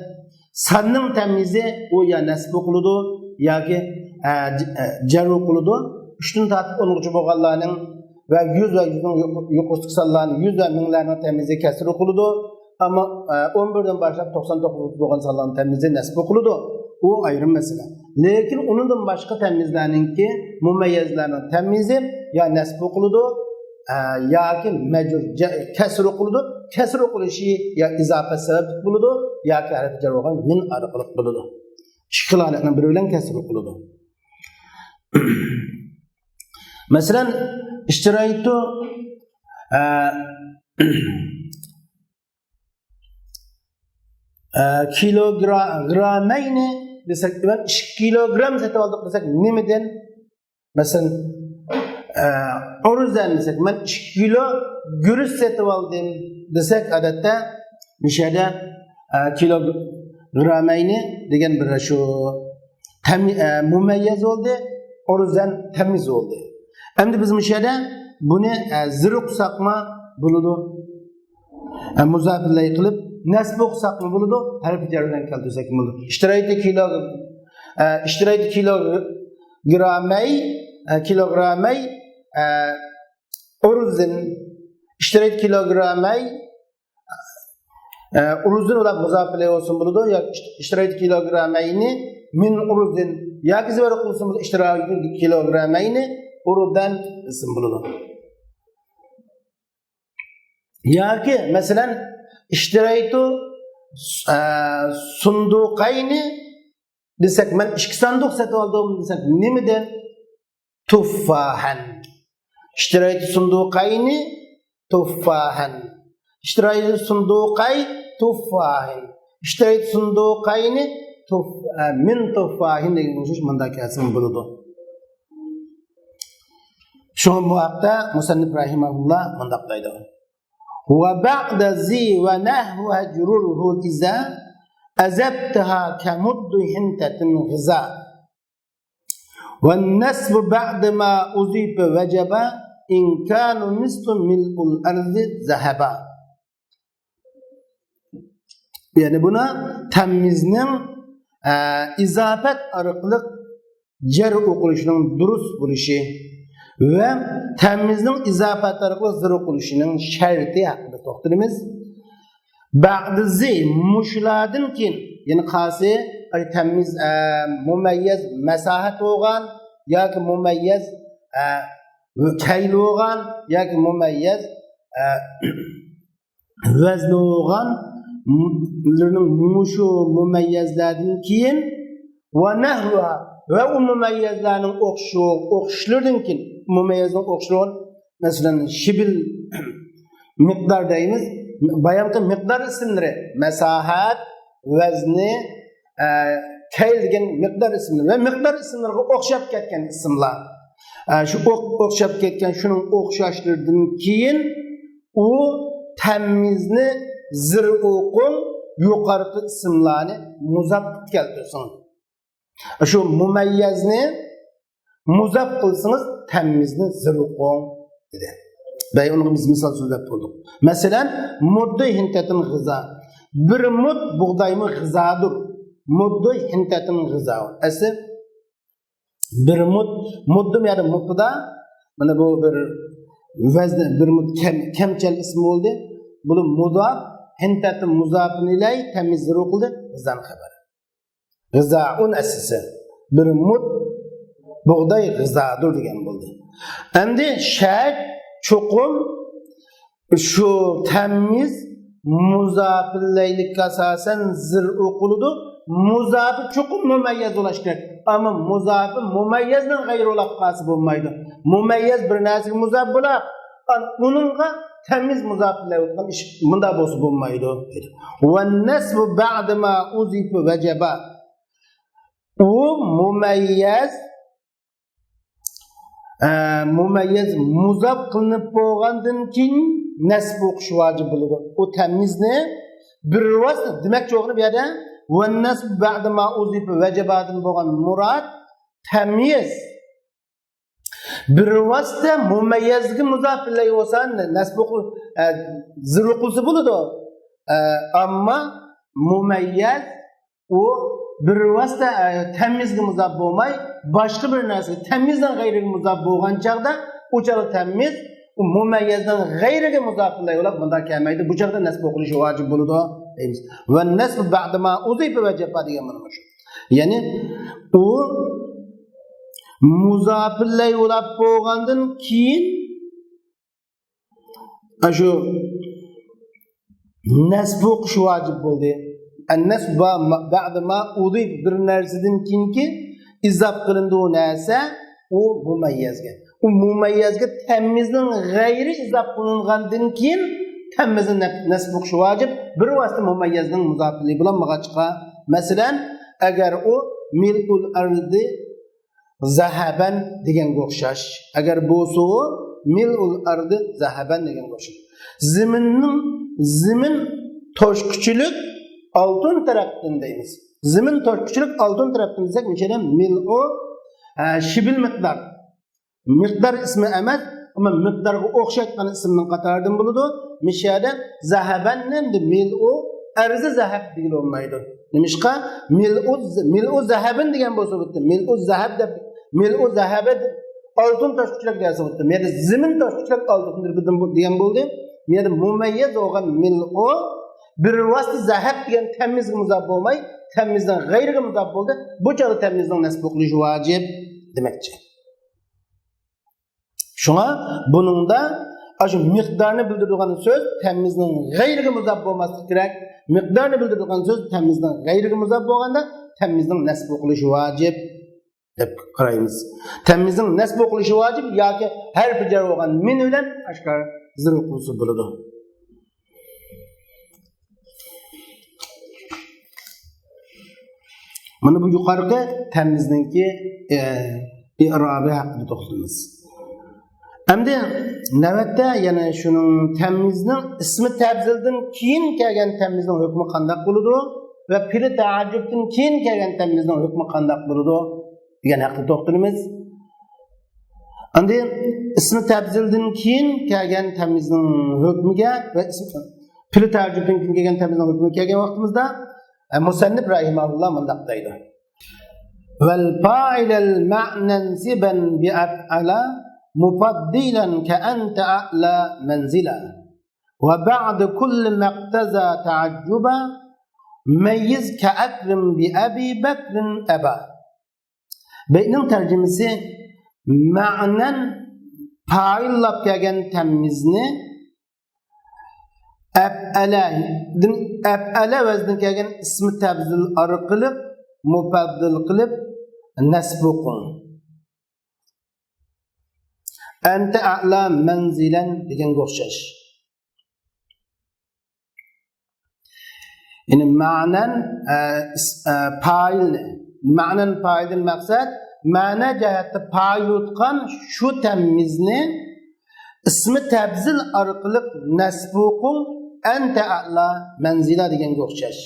ساننىڭ تەميىزى ئۇ يا نەسب ئوقۇلىدۇ ياكى، ئە، ج-، ئە، جەر ئوقۇلىدۇ. ئۈچتىن تارتىپ ئونغىچە بولغانلارنىڭ ۋە يۈز ۋە يۈزنىڭ يۇق-، يۇقىرىسىدىكى سانلارنىڭ، يۈز ۋە مىڭلارنىڭ تەميىزى كەسرە ئوقۇلىدۇ. ئەمما، ئە، ئون بىردىن باشلاپ توقسان توققۇزغىچە بولغان سانلارنىڭ تەميىزى نەسب ئوقۇلىدۇ. ئۇ ئايرىم مەسىلە. لېكىن ئۇنىڭدىن باشقا تەميىزلەرنىڭكى، مۇمەييەزلەرنىڭ تەميىزى يا نەسب ئوقۇلىدۇ، ئە، ياكى مەجرۇر، جە-، كەسر ئوقۇلىدۇ. كەسر ئوقۇلۇشى يا ئىزاپەت سەۋەبلىك بولىدۇ، ياكى ھەرپى جەر بولغان مىن ئارقىلىق بولىدۇ. ئىككى خىل ھالەتنىڭ بىرى بىلەن كەسر ئوقۇلىدۇ. مەسىلەن، ئىشتىرايتۇ، ئە، ئە، كىلوگرا-، گرامەينى دېسەك، مەن ئىككى كىلوگرام سېتىۋالدىم دېسەك، نېمىدىن؟ مەسىلەن، ئە، ئۇرۇزەن دېسەك، مەن ئىككى كىلو گۈرۈچ سېتىۋالدىم دېسەك، ئادەتتە مۇشۇ يەردە، ئە، كىلوگرامەينى دېگەن بىر شۇ تەم-، ئە، مۇمەييەز بولدى، ئۇرۇزەن تەميىز بولدى. ئەمدى بىز مۇشۇ يەردە بۇنى، ئە، زىر ئوقۇساقمۇ بولىدۇ. ئە، مۇزاپىلەي قىلىپ، نەسب ئوقۇساقمۇ بولىدۇ، ھەرپى جەر بىلەن كەلتۈرسەكمۇ بولىدۇ. ئىشتىرايتى كىلو، ئە، ئىشتىرايتى كىلوگرامەي، ئە، كىلوگرامەي، ئە، ئۇرۇزىن. ئىشتىرايتى كىلوگرامەي، ئە، ئۇرۇزىن ئۇلار مۇزاپىلەي بولسۇن بولىدۇ، ياكى ئىشتىرايتى كىلوگرامەينى مىن ئۇرۇزىن، ياكى زىر ئوقۇلسۇن بولىدۇ، ئىشتىرايتى كىلوگرامەينى ئۇرۇدەن دېسىمۇ بولىدۇ. ياكى، مەسىلەن، ئىشتىرايتۇ، ئە، سۇندۇقەينى دېسەك، مەن ئىككى ساندۇق سېتىۋالدىم دېسەك، نېمىدىن؟ تۇففاھەن. ئىشتىرايتۇ سۇندۇقەينى تۇففاھەن. ئىشتىرايتۇ سۇندۇقەي تۇففاھەن. ئىشتىرايتۇ سۇندۇقەينى تۇف-، ئە، مىن تۇففاھىن دېگەن ئوخشاش مۇنداق كەلسىمۇ بولىدۇ. شۇڭا بۇ ھەقتە مۇسەننىپ رەھىمەھۇللا مۇنداق دەيدۇ. وبعد ذي ونحو اجرره إذا أضفتها كمد حنطة غذا. والنصب بعد ما أضيف وجب إن كان مثل ملء الأرض ذهبا. يەنى بۇنى تەميىزنىڭ، ئە، ئىزاپەت ئارقىلىق جەر ئوقۇلۇشىنىڭ دۇرۇس بولۇشى ۋە تەميىزنىڭ ئىزاپەت ئارقىلىق زىر ئوقۇلۇشىنىڭ شەرتى ھەققىدە توختىلىمىز. بەئدىزى، مۇشۇلاردىن كېيىن، يەنى قايسى، ئاي، تەميىز، ئە، مۇمەييەز مەساھەت بولغان ياكى مۇمەييەز، ئە، كەيلى بولغان ياكى مۇمەييەز، ئە، ۋەزنى بولغان مۇ-، مۇشۇ مۇمەييەزلەردىن كېيىن ۋە نەھۋا ۋە ئۇ مۇمەييەزلەرنىڭ ئوخشىشى، ئوخشىشلىرىدىن كېيىن، مۇمەييەزنىڭ ئوخشىشلىرى، مەسىلەن، شىبىل مىقدار دەيمىز، بايامقى مىقدار ئىسىملىرى، مەساھەت، ۋەزنى، ئە، كەيل دېگەن مىقدار ئىسىملىرى ۋە مىقدار ئىسىملىرىغا ئوخشاپ كەتكەن ئىسىملار. ئە، شۇ ئوق-، ئوخشاپ كەتكەن شۇنىڭ ئوخشاشلىرىدىن كېيىن ئۇ تەميىزنى زىر ئوقۇڭ، يۇقىرىقى ئىسىملارنى مۇزاپ قىلىپ كەلتۈرسۇن. شۇ مۇمەييەزنى مۇزاپ قىلسىڭىز، تەميىزنى زىر ئوقۇڭ، دېدى. بەي ئۇنىڭغا بىز مىسال سۆزلەپ بولدۇق. مەسىلەن، مۇددۇ ھىنتەتىن غىزا. بىر مۇد بۇغدايمۇ غىزادۇر. مۇددۇ ھىنتەتىن غىزا. ئەسلى بىر مۇد، مۇددۇ يەنى مۇبتىدا. مانا بۇ بىر ۋەزن، بىر مۇد كەم، كەمچەل ئىسمى بولدى. بۇ مۇزاپ، ھىنتەتىن مۇزاپىن ئىلەي، تەميىز زىر ئوقۇلدى. غىزانى خەۋەر. غىزائۇن ئەسلىسى. بىر مۇد بۇغداي غىزادۇر دېگەن بولدى. ئەمدى شەرت، چوقۇم شۇ تەميىز مۇزاپىلەيلىككە ئاساسەن زىر ئوقۇلىدۇ. مۇزاپى چوقۇم مۇمەييەز بولۇشى كېرەك. ئەمما مۇزاپى مۇمەييەزنىڭ غەيرى بولۇپ قالسا بولمايدۇ. مۇمەييەز بىر نەرسىگە مۇزاپ بولۇپ، ئۇنىڭغا تەميىز مۇزاپىلەي بولغان ئىش مۇنداق بولسا بولمايدۇ، دېدى. ۋەننەسبۇ بەئدىما ئۇزىفە ۋەجەبا. ئۇ مۇمەييەز، ئە، مۇمەييەز مۇزاپ قىلىنىپ بولغاندىن كېيىن نەسب ئوقۇش ۋاجىپ بولىدۇ. ئۇ تەميىزنى بىر ۋاسىتە، دېمەكچى بولغىنى بۇ يەردە، ۋەننەسبۇ بەئدىما ئۇزىفە ۋەجەبادىن بولغان مۇراد تەميىز. بىر ۋاسىتە مۇمەييەزگە مۇزاپ ئىلەي بولسا، نەسب ئوقۇ-، ئە، زىر ئوقۇلسا بولىدۇ. ئە، ئەمما مۇمەييەز ئۇ بىر ۋاسىتە، ئە، تەميىزگە مۇزاپ بولماي، باشقا بىر نەرسىگە، تەميىزنىڭ غەيرىگە مۇزاپ بولغان چاغدا، ئۇ چاغدا تەميىز ئۇ مۇمەييەزنىڭ غەيرىگە مۇزاپ ئىلەي بولۇپ مۇنداق كەلمەيدۇ. بۇ چاغدا نەسب ئوقۇلۇشى ۋاجىپ بولىدۇ، دەيمىز. ۋەننەسبۇ بەئدىما ئۇزىفە ۋەجەبا دېگەن مانا شۇ. يەنى ئۇ مۇزاپىلەي بولۇپ بولغاندىن كېيىن، ئاشۇ نەسب ئوقۇش ۋاجىپ بولدى. ئەننەسب بەئدىما ئۇزىف، بىر نەرسىدىن كېيىنكى ئىزاپ قىلىندى ئۇ نەرسە، ئۇ مۇمەييەزگە. ئۇ مۇمەييەزگە تەميىزنىڭ غەيرى ئىزاپ قىلىنغاندىن كېيىن تەميىزنى نەپ-، نەسب ئوقۇش ۋاجىپ. بىر ۋاسىتە مۇمەييەزنىڭ مۇزاپىلى بولالمىغاچقا. مەسىلەن، ئەگەر ئۇ مىلئۇل ئەردى زەھەبەن دېگەنگە ئوخشاش. ئەگەر بولسا ئۇ مىلئۇل ئەردى زەھەبەن دېگەنگە ئوخشاش. زېمىننىڭ، زېمىن توشقۇچىلىق ئالتۇن تەرەپتىن دەيمىز. زېمىن توشقۇچىلىق ئالتۇن تەرەپتىن دېسەك، مىشەدە مىلئۇ، ئە، شىبىل مىقدار. مىقدار ئىسمى ئەمەس، ئەمما مىقدارغا ئوخشايدىغان ئىسىمنىڭ قاتارىدىن بولىدۇ. مىشەدە زەھەبەن ئەمدى مىلئۇ ئەرزى زەھەب دېگىلى بولمايدۇ. نېمىشقا؟ مىلئۇ، مىلئۇ زەھەبىن دېگەن بولسا بولدى. مىلئۇ زەھەب دەپ، مىلئۇ زەھەبە دەپ، ئالتۇن توشقۇچىلىق دېسە بولدى. يەنى زېمىن توشقۇچىلىق ئالتۇن دېگەن بولدى. يەنى مۇمەييەز بولغان مىلئۇ بىر ۋاسىتە زەھەب دېگەن تەميىزگە مۇزاپ بولماي، تەميىزنىڭ غەيرىگە مۇزاپ بولدى. بۇ چاغدا تەميىزنىڭ نەسب ئوقۇلۇشى ۋاجىپ دېمەكچى. شۇڭا بۇنىڭدا ئاشۇ مىقدارنى بىلدۈرىدىغان سۆز تەميىزنىڭ غەيرىگە مۇزاپ بولماسلىقى كېرەك. مىقدارنى بىلدۈرىدىغان سۆز تەميىزنىڭ غەيرىگە مۇزاپ بولغاندا تەميىزنىڭ نەسب ئوقۇلۇشى ۋاجىپ دەپ قارايمىز. تەميىزنىڭ نەسب ئوقۇلۇشى ۋاجىپ ياكى ھەرپى جەر بولغان مىن بىلەن ئاشكارا زىر ئوقۇلسا بولىدۇ. مانا بۇ يۇقىرىقى تەميىزنىڭكى، ئە، ئىئرابى ھەققىدە توختىلىمىز. ئەمدى نۆۋەتتە يەنە شۇنىڭ تەميىزنىڭ ئىسمى تەپزىلدىن كېيىن كەلگەن تەميىزنىڭ ھۆكمى قانداق بولىدۇ ۋە پېئلى تەئەججۈپتىن كېيىن كەلگەن تەميىزنىڭ ھۆكمى قانداق بولىدۇ دېگەن ھەققىدە توختىلىمىز. ئاندىن ئىسمى تەپزىلدىن كېيىن كەلگەن تەميىزنىڭ ھۆكمىگە ۋە ئىسمى، پېئلى تەئەججۈپتىن كېيىن كەلگەن تەميىزنىڭ ھۆكمىگە كەلگەن ۋاقتىمىزدا، ئە، مۇسەننىپ رەھىمەھۇللا مۇنداق دەيدۇ. ۋەل پائىلەل مەنەنسىبەن بىئەپئەلە مۇپەددىلەن كەئەنتە ئەئلا مەنزىلە. ۋە بەئدە كۇللى مەقتەزا تەئەججۇبە مەييىز كەئەكرىم بىئەبى بەكرىن ئەبا. بەيتنىڭ تەرجىمىسى، مەنەن پائىللاپ كەلگەن تەميىزنى ئەپئەلەدىن، ئەپئەلە ۋەزنىگە كەلگەن ئىسمى تەپزىل ئارقىلىق مۇپەددىل قىلىپ نەسب ئوقۇڭ. ئەنتە ئەئلا مەنزىلەن دېگەنگە ئوخشاش. يەنى مەنەن، ئە، ئىس-، ئە، پائىلنى، مەنەن پائىلدىن مەقسەت، مەنە جەھەتتە پائىل تۇتقان شۇ تەميىزنى ئىسمى تەپزىل ئارقىلىق نەسب ئوقۇڭ، ئەنتە ئەئلا مەنزىلە دېگەنگە ئوخشاش.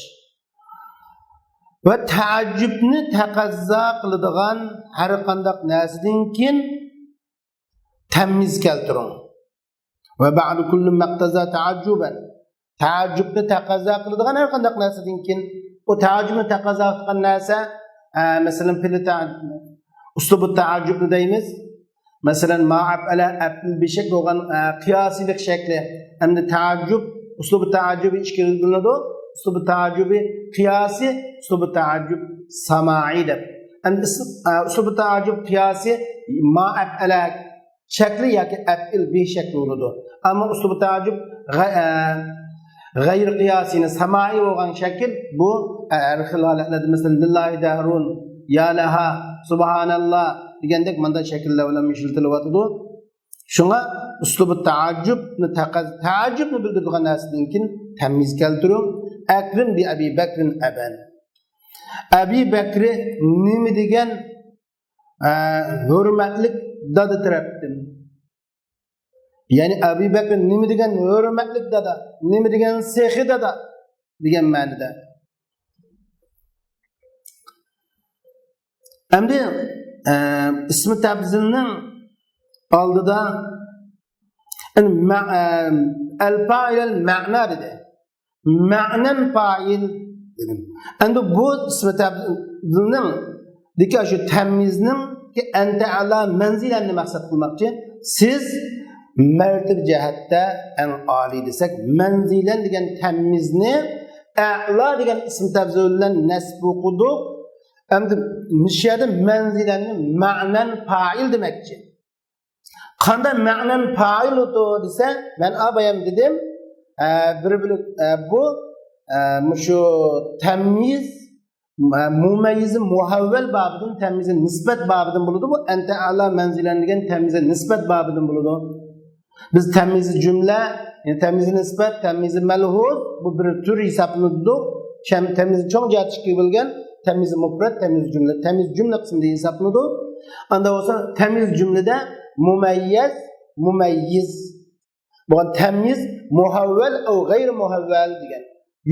ۋە تەئەججۈبنى تەقەززا قىلىدىغان ھەر قانداق نەرسىدىن كېيىن تەميىز كەلتۈرۈڭ. ۋە بەئدە كۇللى مەقتەزا تەئەججۇبەن. تەئەججۈبنى تەقەززا قىلىدىغان ھەر قانداق نەرسىدىن كېيىن، ئۇ تەئەججۈبنى تەقەززا قىلغان نەرسە، ئە، مەسىلەن، پېئلى تە-، ئۇسلۇبۇ تەئەججۇبنى دەيمىز. مەسىلەن، ما ئەپئەلە، ئەپئىل بىشەك بولغان، ئە، قىياسىيلىق شەكلى. ئەمدى تەئەججۇب، ئۇسلۇبۇ تەئەججۇبى ئىككىگە بۆلۈنىدۇ. ئۇسلۇبۇ تەئەججۇبى قىياسىي، ئۇسلۇبۇ تەئەججۇب سامائىي دەپ. ئەمدى ئىس-، ئە، ئۇسلۇبۇ تەئەججۇب قىياسىي ما ئەپئەلە شەكلى ياكى ئەپئىل بىشەكلى بولىدۇ. ئەمما ئۇسلۇبۇ تەئەججۇب غە-، ئە، غەيرىي قىياسىينى سامائىي بولغان شەكىل بۇ، ئە، ھەر خىل ھالەتلەردە، مەسىلەن، لىللاھى دەھرۇن، يا لەھا، سۇبھاناللا دېگەندەك مۇنداق شەكىللەر بىلەن ئىشلىتىلىۋاتىدۇ. شۇڭا ئۇسلۇبۇ تەئەججۇبنى تەقەز-، تەئەججۇبنى بىلدۈرىدىغان نەرسىدىن كېيىن تەميىز كەلتۈرۈڭ. ئەكرىم بى ئەبى بەكرىن ئەبەن. ئەبى بەكرى نېمە دېگەن، ئە، ھۆرمەتلىك دادا تەرەپتىن. يەنى ئەبى بەكرى نېمە دېگەن ھۆرمەتلىك دادا، نېمە دېگەن سېخىي دادا دېگەن مەنىدە. ئەمدى، ئە، ئىسمى تەبزىلنىڭ ئالدىدا، يەنى مە-، ئە، ئەل پائىل ئەل مەنا دېدى. مەنەن پائىل دېدىم. ئەمدى بۇ ئىسمى تەبزىلنىڭ دىكى شۇ تەميىزنىڭ ئەنتە ئەلا مەنزىلەننى مەقسەت قىلماقچى. سىز مەرتىبە جەھەتتە ئەڭ ئالىي دېسەك، مەنزىلەن دېگەن تەميىزنى ئەلا دېگەن ئىسمى تەبزىل بىلەن نەسب ئوقۇدۇق. ئەمدى مۇشۇ يەردە مەنزىلەننى مەنەن پائىل دېمەكچى. قانداق مەنەن پائىل ئۇتۇ دېسە، مەن ئا بايام دېدىم، ئە، بىر بۆلەك، ئە، بۇ، ئە، مۇشۇ تەميىز، ئە، مۇمەييىزى مۇھەۋۋەل بابىدىن، تەميىزى نىسبەت بابىدىن بولىدۇ. بۇ ئەنتە ئەلا مەنزىلەن دېگەن تەميىزى نىسبەت بابىدىن بولىدۇ. بىز تەميىزى جۈملە، يەنى تەميىزى نىسبەت، تەميىزى مەلھۇز، بۇ بىر تۈر ھېسابلىنىدۇ. كەم-، تەميىزى چوڭ جەھەتتە ئىككىگە بۆلگەن، تەميىزى مۇپرەت، تەميىزى جۈملە، تەميىزى جۈملە قىسمىدا ھېسابلىنىدۇ. ئاندا بولسا تەميىز جۈملىدە مۇمەييەز، مۇمەييىز بولغان تەميىز مۇھەۋۋەل ئەۋ غەيرى مۇھەۋۋەل دېگەن.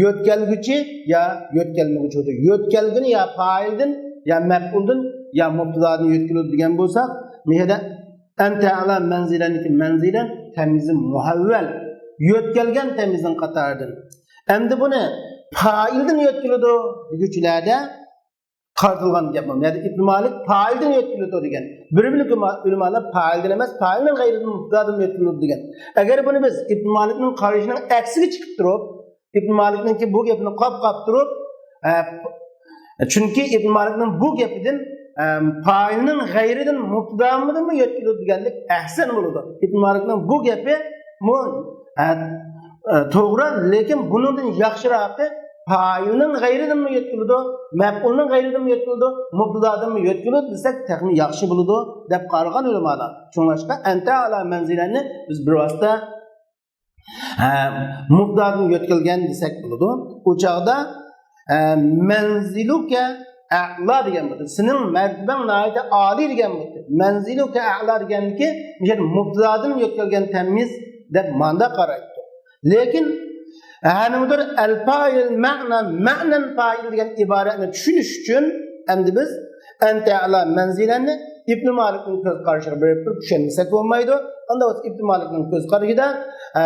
يۆتكەلگۈچى يا يۆتكەلمىگۈچى بولىدۇ. يۆتكەلگىنى يا پائىلدىن، يا مەپئۇلدىن، يا مۇبتىدادىن يۆتكىلىدۇ دېگەن بولساق، مۇشۇ يەردە ئەنتە ئەلا مەنزىلەننىكى مەنزىلەن تەميىزى مۇھەۋۋەل. يۆتكەلگەن تەميىزنىڭ قاتارىدىن. ئەمدى بۇنى پائىلدىن يۆتكىلىدۇ دېگۈچىلەردە قارىتىلغان گەپ بۇ. يەنى ئىبن مالىك پائىلدىن يۆتكىلىدۇ دېگەن. بىر بۆلەك ئۆلىما-، ئۆلىمالار پائىلدىن ئەمەس، پائىلنىڭ غەيرىدىن مۇبتىدادىن يۆتكىلىدۇ دېگەن. ئەگەر بۇنى بىز ئىبن مالىكنىڭ قارىشىنىڭ ئەكسىگە چىقىپ تۇرۇپ، ئىبن مالىكنىڭكى بۇ گېپىنى قاپ-قاپ تۇرۇپ، ئە، چۈنكى ئىبن مالىكنىڭ بۇ گېپىدىن، ئە، پائىلنىڭ غەيرىدىن مۇبتىدادىنمۇ يۆتكىلىدۇ دېگەنلىك ئەھسەن بولىدۇ. ئىبن مالىكنىڭ بۇ گېپى مۇ-، ئە، ئە، توغرا، لېكىن بۇنىڭدىن ياخشىراقى پائىلنىڭ غەيرىدىنمۇ يۆتكىلىدۇ، مەپئۇلنىڭ غەيرىدىنمۇ يۆتكىلىدۇ، مۇبتىدادىنمۇ يۆتكىلىدۇ دېسەك تېخىمۇ ياخشى بولىدۇ دەپ قارىغان ئۆلىمالار. شۇڭلاشقا ئەنتە ئەلا مەنزىلەننى بىز بىر ۋاسىتە، ئە، مۇبتىدادىن يۆتكەلگەن دېسەك بولىدۇ. ئۇ چاغدا، ئە، مەنزىلۇكە ئەلا دېگەن بولىدۇ. سېنىڭ مەرتىبەڭ ناھايىتى ئالىي دېگەن بولىدۇ. مەنزىلۇكە ئەلا دېگەنكى مۇبتىدادىن يۆتكەلگەن تەميىز دەپ مانا قارايدۇ. لېكىن، ھەنىمۇدۇر ئەل پائىل مەنەن، مەنەن پائىل دېگەن ئىبارەتنى چۈشىنىش ئۈچۈن، ئەمدى بىز ئەنتە ئەلا مەنزىلەننى ئىبن مالىكنىڭ كۆز قارىشىغا بېرىپ تۇرۇپ چۈشەنمىسەك بولمايدۇ. ئاندا بولسا ئىبن مالىكنىڭ كۆز قارىشىدا، ئە،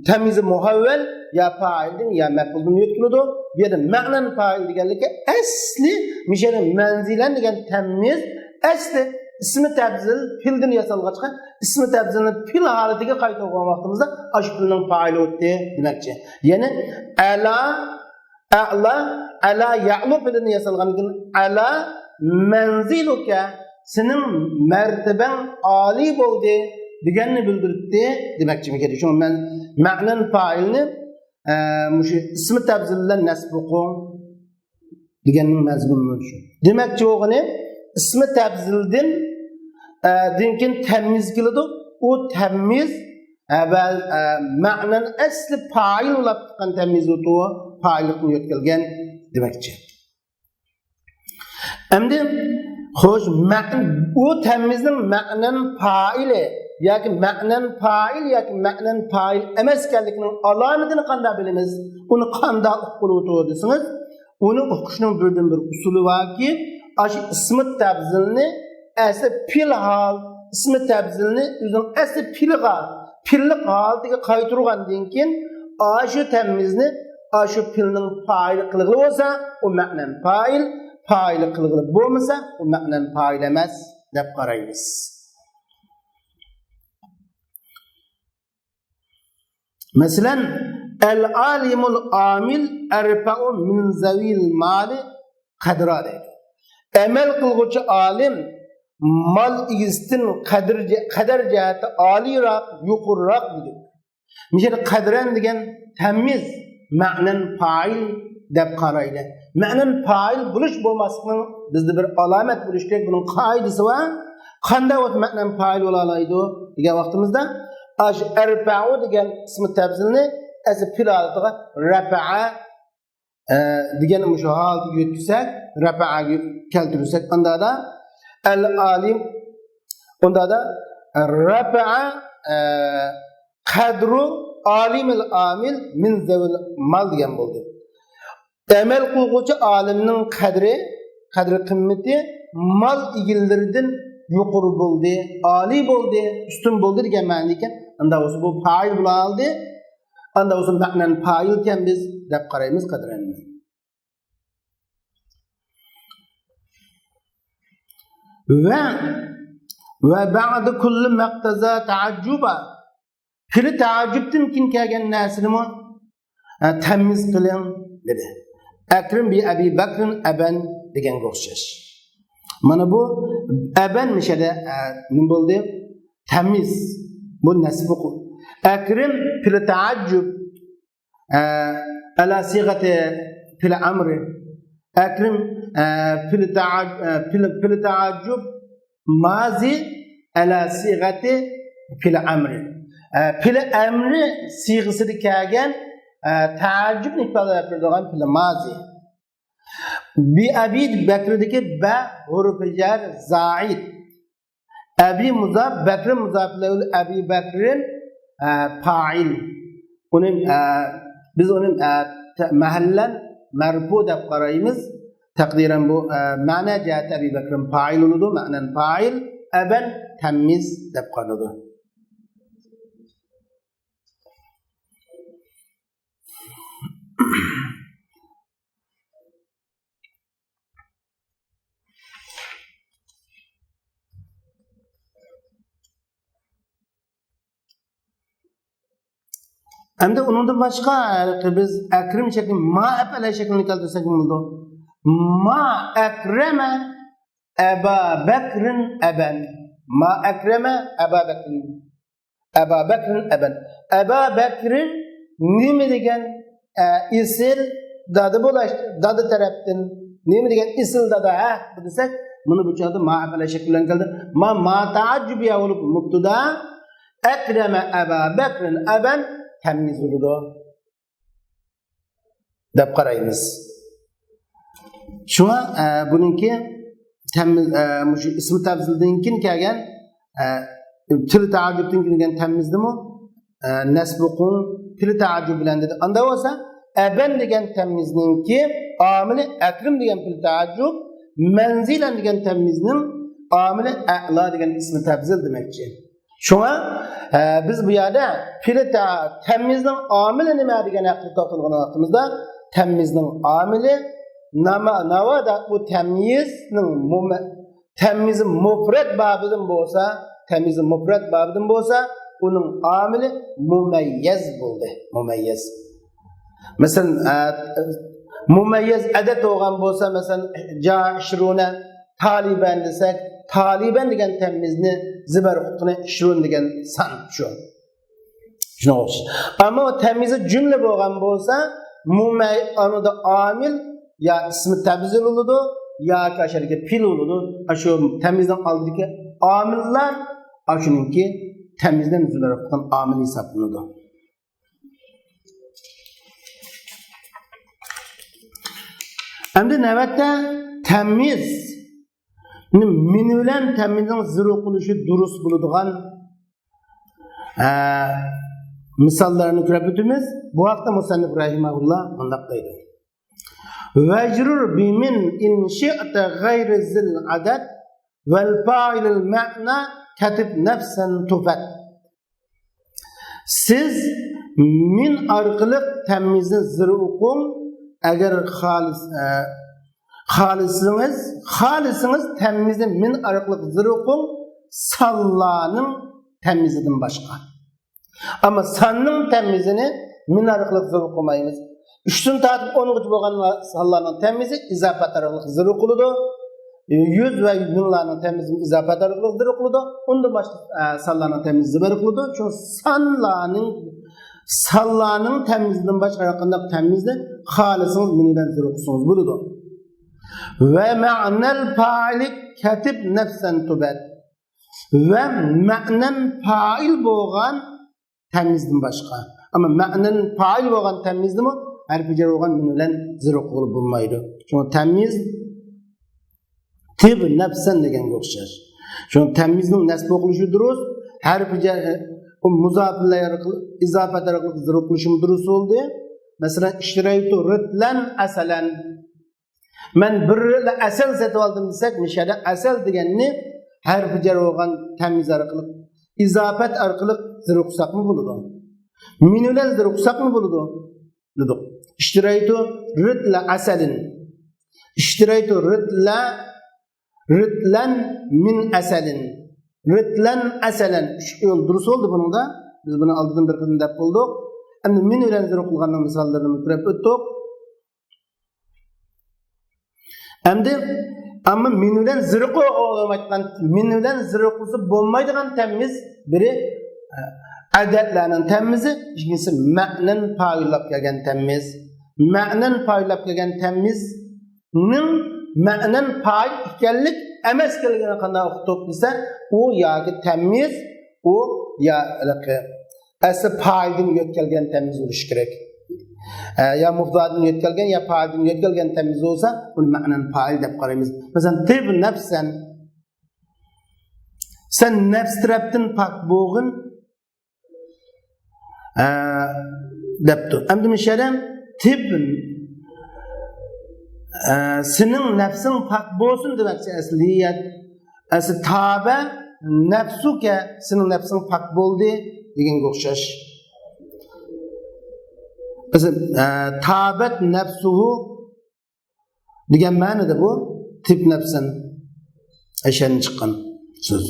تەميىزى مۇھەۋۋەل يا پائىلدىن يا مەپئۇلدىن يۆتكىلىدۇ. بۇ يەردە مەنەن پائىل دېگەنلىكى ئەسلى مۇشۇ يەردە مەنزىلەن دېگەن تەميىز ئەسلى ئىسمى تەبزىل پېئىلدىن ياسالغاچقا، ئىسمى تەبزىلنى پېئىل ھالىتىگە قايتۇرغان ۋاقتىمىزدا ئاشۇ پېئىلنىڭ پائىلى ئۆتتى دېمەكچى. يەنى ئەلا، ئەلا، ئەلا يەئلۇ پېئىلىدىن ياسالغاندىن كېيىن ئەلا مەنزىلۇكە، سېنىڭ مەرتىبەڭ ئالىي بولدى دېگەننى بىلدۈرۈپتۇ دېمەكچىمىكىن. شۇڭا مەن مەنەن پائىلنى، ئە، مۇشۇ ئىسمى تەبزىل بىلەن نەسب ئوقۇڭ دېگەننىڭ مەزمۇنى شۇ. دېمەكچى بولغىنى، ئىسمى تەبزىلدىن، ئە، دىن كېيىن تەميىز كېلىدۇ. ئۇ تەميىز ئەۋەل، ئە، مەنەن ئەسلى پائىل بولۇپ چىققان تەميىز ئۇتۇ، پائىللىقنى يۆتكەلگەن دېمەكچى. ئەمدى، خوش، مەن-، ئۇ تەميىزنىڭ مەنەن پائىلى ياكى مەنەن پائىل ياكى مەنەن پائىل ئەمەس ئىكەنلىكىنىڭ ئالامىتىنى قانداق بىلىمىز؟ ئۇنى قانداق ئۇققىلى بولىدۇ دېسىڭىز، ئۇنى ئوقۇشنىڭ بىردىنبىر ئۇسۇلى باركى، ئاشۇ ئىسمى تەبزىلنى ئەسلى پېئىل ھال، ئىسمى تەبزىلنى ئۆزىنىڭ ئەسلى پېئىلىغا، پېئىللىق ھالىتىگە قايتۇرغاندىن كېيىن، ئاشۇ تەميىزنى ئاشۇ پېئىلنىڭ پائىلى قىلغىلى بولسا، ئۇ مەنەن پائىل، پائىلى قىلغىلى بولمىسا، ئۇ مەنەن پائىل ئەمەس دەپ قارايمىز. مەسىلەن، ئەل ئالىمۇل ئامىل ئەرفەئۇ مىن زەۋىل مالى قەدرا دەيدۇ. ئەمەل قىلغۇچى ئالىم مال ئىگىسىدىن قەدىر، قەدەر جەھەتتە ئالىيراق، يۇقىرىراق دېدى. مۇشۇ يەردە قەدرەن دېگەن تەميىز، مەنەن پائىل دەپ قارايلى. مەنەن پائىل بولۇش بولماسلىقنىڭ بىزدە بىر ئالامەت بولۇشى كېرەك، بۇنىڭ قائىدىسى بار. قانداق بولسا مەنەن پائىل بولالايدۇ دېگەن ۋاقتىمىزدا، ئاشۇ ئەرفەئۇ دېگەن ئىسمى تەبزىلنى ئەسلى پېئىل ھالىتىگە رەفەئە، ئە، دېگەن مۇشۇ ھالىتىگە يۆتكىسەك، رەپەئەگە كەلتۈرسەك، ئاندادا ئەل ئالىم، ئۇندادا رەپەئە، ئە، قەدرۇ ئالىمىل ئامىل مىن زەۋىل مال دېگەن بولدى. ئەمەل قىلغۇچى ئالىمنىڭ قەدرى، قەدرى قىممىتى مال ئىگىلىرىدىن يۇقىرى بولدى، ئالىي بولدى، ئۈستۈن بولدى دېگەن مەنىدىكەن. ئاندا بولسا بۇ پائىل بولالدى. ئاندا بولسا مەنەن پائىلكەن بىز دەپ قارايمىز قەدرەننى. ۋە، ۋە بەئدە كۇللى مەقتەزا تەئەججۇبا. پېئىلى تەئەججۇبتىن كېيىن كەلگەن نەرسىنىمۇ، ئە، تەميىز قىلىڭ دېدى. ئەكرىم بى ئەبى بەكرىن ئەبەن دېگەنگە ئوخشاش. مانا بۇ ئەبەن مۇشەدە، ئە، نېمە بولدى؟ تەميىز. بۇ نەسبۇ. ئەكرىم پېئىلى تەئەججۇب، ئە، ئەلا سىغەتى پېئىلى ئەمرى. ئەكرىم، ئە، پېئىلى تەئەج-، ئە، پېئىلى، پېئىلى تەئەججۇب مازى ئەلا سىغەتى پېئىلى ئەمرى. ئە، پېئىلى ئەمرى سىغىسىدا كەلگەن، ئە، تەئەججۇبنى ئىپادىلەپ بېرىدىغان پېئىلى مازى. بى ئەبى بەكرىدىكى بە ھۇرۇپى جەر زائىد. ئەبى مۇزاپ، بەكرى مۇزاپ ئىلەيھى، ئەبى بەكرىن، ئە، پائىل. ئۇنى، ئە، بىز ئۇنى، ئە، تە-، مەھەللەن مەرپۇ دەپ قارايمىز. تەقدىرەن بۇ، ئە، مەنە جەھەتتە ئەبى بەكرىن پائىل بولىدۇ، مەنەن پائىل، ئەبەن تەميىز دەپ قارىلىدۇ. ئەمدى ئۇنىڭدىن باشقا، ھېلىقى بىز ئەكرىم شەكلى، ما ئەپئەلە شەكلىنى كەلتۈرسەك بولىدۇ. ما ئەكرەمە ئەبا بەكرىن ئەبەن. ما ئەكرەمە ئەبا بەكرىن. ئەبا بەكرىن ئەبەن. ئەبا بەكرىن نېمە دېگەن، ئە، ئېسىل دادا بولاش، دادا تەرەپتىن نېمە دېگەن ئېسىل دادا، ھە؟ دېسەك، مانا بۇ چاغدا ما ئەپئەلە شەكلى بىلەن كەلدى. ما، ما تەئەججۇبىيە بولۇپ مۇبتەدا، ئەكرەمە ئەبا بەكرىن ئەبەن تەميىز بولىدۇ دەپ قارايمىز. شۇڭا، ئە، بۇنىڭكى تەميىز، ئە، مۇشۇ ئىسمى تەبزىلدىن كېيىن كەلگەن، ئە، پېئىلى تەئەججۇبتىن كېيىن كەلگەن تەميىزدىمۇ، ئە، نەسبۇ قۇڭ پېئىلى تەئەججۇب بىلەن دېدى. ئاندا بولسا، ئەبەن دېگەن تەميىزنىڭكى ئامىلى ئەكرىم دېگەن پېئىلى تەئەججۇب، مەنزىلەن دېگەن تەميىزنىڭ ئامىلى ئەلا دېگەن ئىسمى تەبزىل دېمەكچى. شۇڭا، ئە، بىز بۇ يەردە پېئىلى تە-، تەميىزنىڭ ئامىلى نېمە دېگەن ھەققىدە توختالغان ۋاقتىمىزدا، تەميىزنىڭ ئامىلى ناما-، ناۋادا بۇ تەميىزنىڭ مۇمە-، تەميىزى مۇپرەت بابىدىن بولسا، تەميىزى مۇپرەت بابىدىن بولسا، ئۇنىڭ ئامىلى مۇمەييەز بولدى. مۇمەييەز. مەسىلەن، ئە، مۇمەييەز ئەدەد بولغان بولسا، مەسىلەن، جا ئىشرۇنە تالىبەن دېسەك، تالىبەن دېگەن تەميىزنى زىبەر قۇتقىنى ئىشرۇن دېگەن سان شۇ. شۇنىڭغا ئوخشاش. ئەمما ئۇ تەميىزى جۈملە بولغان بولسا، مۇمەي-، ئانىدا ئامىل يا ئىسمى تەبزىل بولىدۇ، ياكى ئاشۇ يەردىكى پېئىل بولىدۇ. ئاشۇ تەميىزنىڭ ئالدىدىكى ئامىللار ئاشۇنىڭكى تەميىزدىن زىبەر قۇتقان ئامىل ھېسابلىنىدۇ. ئەمدى نۆۋەتتە تەميىز، مىن بىلەن تەميىزنىڭ زىرۇ قىلىشى دۇرۇس بولىدىغان، ئە، مىساللارنى كۆرۈپ ئۆتىمىز. بۇ ھەقتە مۇسەننىپ رەھىمەھۇللا مۇنداق دەيدۇ. ۋەجرۇر بىمىن ئىن شىئتە غەيرى زىل ئەدەد ۋەل پائىلىل مەئنا كەتىب نەفسەن تۇبەت. سىز مىن ئارقىلىق تەميىزنى زىر ئوقۇڭ. ئەگەر خالىس-، ئە، خالىسىڭىز، خالىسىڭىز تەميىزنى مىن ئارقىلىق زىر ئوقۇڭ، سانلارنىڭ تەميىزىدىن باشقا. ئەمما ساننىڭ تەميىزىنى مىن ئارقىلىق زىر ئوقۇمايمىز. ئۈچتىن تارتىپ ئونغىچە بولغان سانلارنىڭ تەميىزى ئىزاپەت ئارقىلىق زىر ئوقۇلىدۇ. يۈز ۋە مىڭلارنىڭ تەميىزى ئىزاپەت ئارقىلىق زىر ئوقۇلىدۇ. ئۇندىن باشقا، ئە، سانلارنىڭ تەميىزى زىر ئوقۇلىدۇ. شۇڭا سانلارنىڭ، سانلارنىڭ تەميىزىدىن باشقا ھەر قانداق تەميىزنى خالىسىڭىز مىن بىلەن زىر ئوقۇسىڭىز بولىدۇ. ۋە مەئنەل پائىلى كەتىب نەفسەن تۇبەت. ۋە مەئنەن پائىل بولغان تەميىزدىن باشقا. ئەمما مەئنەن پائىل بولغان تەميىزنىمۇ ھەرپى جەر بولغان مىن بىلەن زىر ئوقۇغىلى بولمايدۇ. شۇڭا تەميىز تىب نەپسەن دېگەنگە ئوخشاش. شۇڭا تەميىزنىڭ نەسب ئوقۇلۇشى دۇرۇس، ھەرپى جەر، ئۇ مۇزاپىلەر ئارقىلىق، ئىزاپەت ئارقىلىق زىر ئوقۇلۇشىمۇ دۇرۇس بولدى. مەسىلەن، ئىشتىرەيتۇ رىتلەن ئەسەلەن. مەن بىر رىتلە ئەسەل سېتىۋالدىم دېسەك، مۇشۇ يەردە ئەسەل دېگەننى ھەرپى جەر بولغان تەميىز ئارقىلىق، ئىزاپەت ئارقىلىق زىر ئوقۇساقمۇ بولىدۇ. مىن بىلەن زىر ئوقۇساقمۇ بولىدۇ. دېدۇق. ئىشتىرەيتۇ رىتلە ئەسەلىن. ئىشتىرەيتۇ رىتلە، رىتلەن مىن ئەسەلىن. رىتلەن ئەسەلەن. ئۈچ يول دۇرۇس بولدى بۇنىڭدا. بىز بۇنى ئالدىدىن بىر قېتىم دەپ بولدۇق. ئەمدى مىن بىلەن زىر ئوقۇلغاننىڭ مىساللىرىنى كۆرۈپ ئۆتتۇق. ئەمدى، ئەمما مىن بىلەن زىر ئوقۇلمايدىغان، مىن بىلەن زىر ئوقۇلسا بولمايدىغان تەميىز بىرى، ئە، ئەدەتلەرنىڭ تەميىزى، ئىككىنچىسى مەئنەن پائىللاپ كەلگەن تەميىز. مەئنەن پائىللاپ كەلگەن تەميىزنىڭ مەئنەن پائىل ئىكەنلىك ئەمەس ئىكەنلىكىنى قانداق ئۇقتۇق دېسە، ئۇ ياكى تەميىز، ئۇ يا ھېلىقى ئەسلى پائىلدىن يۆتكەلگەن تەميىز بولۇشى كېرەك. ئە، يا مۇبتادىدىن يۆتكەلگەن، يا پائىلدىن يۆتكەلگەن تەميىز بولسا، بۇنى مەئنەن پائىل دەپ قارايمىز. مەسىلەن، تىب نەپسەن. سەن نەپس تەرەپتىن پاك بولغىن، ئە، دەپتۇ. ئەمدى مۇشۇ يەردە تىب، ئە، سېنىڭ نەپسىڭ پاك بولسۇن دېمەكچى ئەسلى. ئەسلى تابە نەپسۇكە، سېنىڭ نەپسىڭ پاك بولدى دېگەنگە ئوخشاش. ئەسلى، ئە، تابەت نەپسۇھۇ دېگەن مەنىدە بۇ تىب نەپسەن ئەشەدىن چىققان سۆز.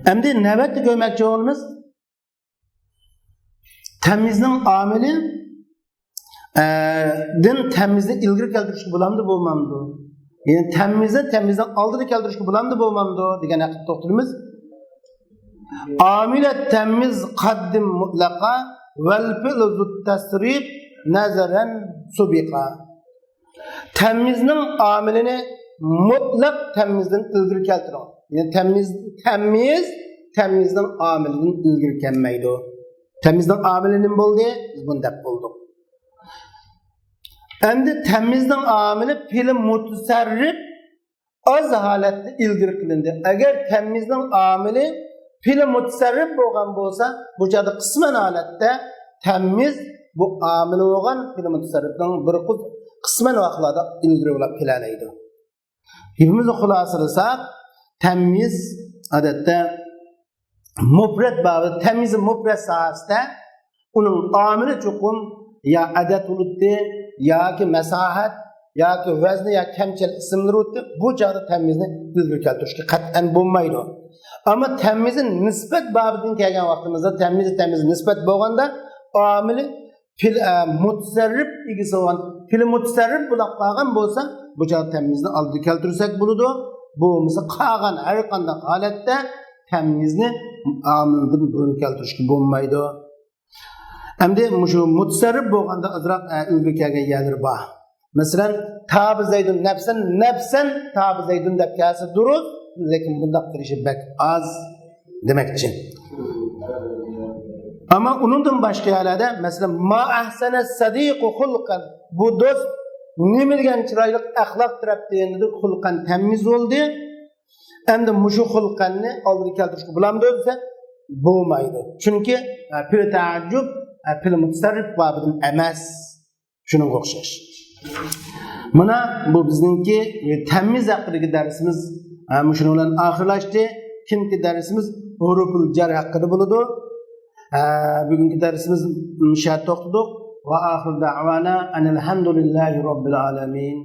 ئەمدى نۆۋەتتە كۆرمەكچى بولغىنىمىز تەميىزنىڭ ئامىلى، ئە، دىن تەميىزنى ئىلگىرى كەلتۈرۈشكە بولامدۇ، بولمامدۇ؟ يەنى تەميىزنى تەميىزنىڭ ئالدىدا كەلتۈرۈشكە بولامدۇ، بولمامدۇ دېگەن ھەققىدە توختىلىمىز. ئامىلە تەميىز قەددىم مۇتلەقا ۋەل پىئلۇ زۇت تەسرىپ نەزەرەن سۇبىقا. تەميىزنىڭ ئامىلىنى مۇتلەق تەميىزدىن ئىلگىرى كەلتۈرۈڭ. يەنى تەميىز، تەميىز، تەميىزنىڭ ئامىلىدىن ئىلگىرى كەلمەيدۇ. تەميىزنىڭ ئامىلى نېمە بولدى؟ بىز بۇنى دەپ بولدۇق. ئەمدى تەميىزنىڭ ئامىلى پېئىلى مۇتەسەررىپ ئاز ھالەتتە ئىلگىرى قىلىندى. ئەگەر تەميىزنىڭ ئامىلى پېئىلى مۇتەسەررىپ بولغان بولسا، بۇ چاغدا قىسمەن ھالەتتە تەميىز بۇ ئامىلى بولغان پېئىلى مۇتەسەررىپنىڭ بىر قىس-، قىسمەن ۋاقىتلاردا ئىلگىرى بولاپ كېلەلەيدۇ. گېپىمىزنى خۇلاسىلىساق، تەميىز ئادەتتە مۇپرەت بابى، تەميىزى مۇپرەت ساھەسىدە ئۇنىڭ ئامىلى چوقۇم يا ئەدەد بولۇتتى، ياكى مەساھەت، ياكى ۋەزنى، يا كەمچىل ئىسىملىرى بولۇتتى. بۇ چاغدا تەميىزنى ئىلگىرى كەلتۈرۈشكە قەتئەن بولمايدۇ. ئەمما تەميىزى نىسبەت بابىدىن كەلگەن ۋاقتىمىزدا تەميىز، تەميىز نىسبەت بولغاندا ئامىلى پېئىل، ئە، مۇتەسەررىپ ئىگىسى بولغان، پېئىلى مۇتەسەررىپ بولاپ قالغان بولسا، بۇ چاغدا تەميىزنى ئالدىدا كەلتۈرسەك بولىدۇ. بولمىسا قالغان ھەر قانداق ھالەتتە تەميىزنى ئامىلدىن بۇرۇن كەلتۈرۈشكە بولمايدۇ. ئەمدى مۇشۇ مۇتەسەررىپ بولغاندا ئازراق، ئە، ئىلگىرى كەلگەن يەرلىرى بار. مەسىلەن، تابە زەيدۇن نەپسەن، نەپسەن تابە زەيدۇن دەپ كەلسە دۇرۇس، لېكىن بۇنداق كېلىشى بەك ئاز دېمەكچى. ئەمما ئۇنىڭدىن باشقا يەرلەردە، مەسىلەن، ما ئەھسەنە سەدىقۇ خۇلقەن، بۇ دوست نېمە دېگەن چىرايلىق ئەخلاق تەرەپتىن دېدى، خۇلقەن تەميىز بولدى. ئەمدى مۇشۇ خۇلقەننى ئالدىغا كەلتۈرۈشكە بولامدۇ دېسە، بولمايدۇ. چۈنكى، ئە، پېئىلى تەئەججۈب، ئە، پېئىل مۇتەسەررىپ بابىدىن ئەمەس. شۇنىڭغا ئوخشاش. مانا بۇ بىزنىڭكى، ئە، تەميىز ھەققىدىكى دەرسىمىز، ئە، مۇشۇنىڭ بىلەن ئاخىرلاشتى. كېيىنكى دەرسىمىز ھۇرۇفۇل جەر ھەققىدە بولىدۇ. ئە، بۈگۈنكى دەرسىمىز مۇشۇ يەردە توختىدۇق. ۋە ئاخىر دەۋانا ئەنىل ھەمدۇلىللاھى رەببىل ئالەمىن.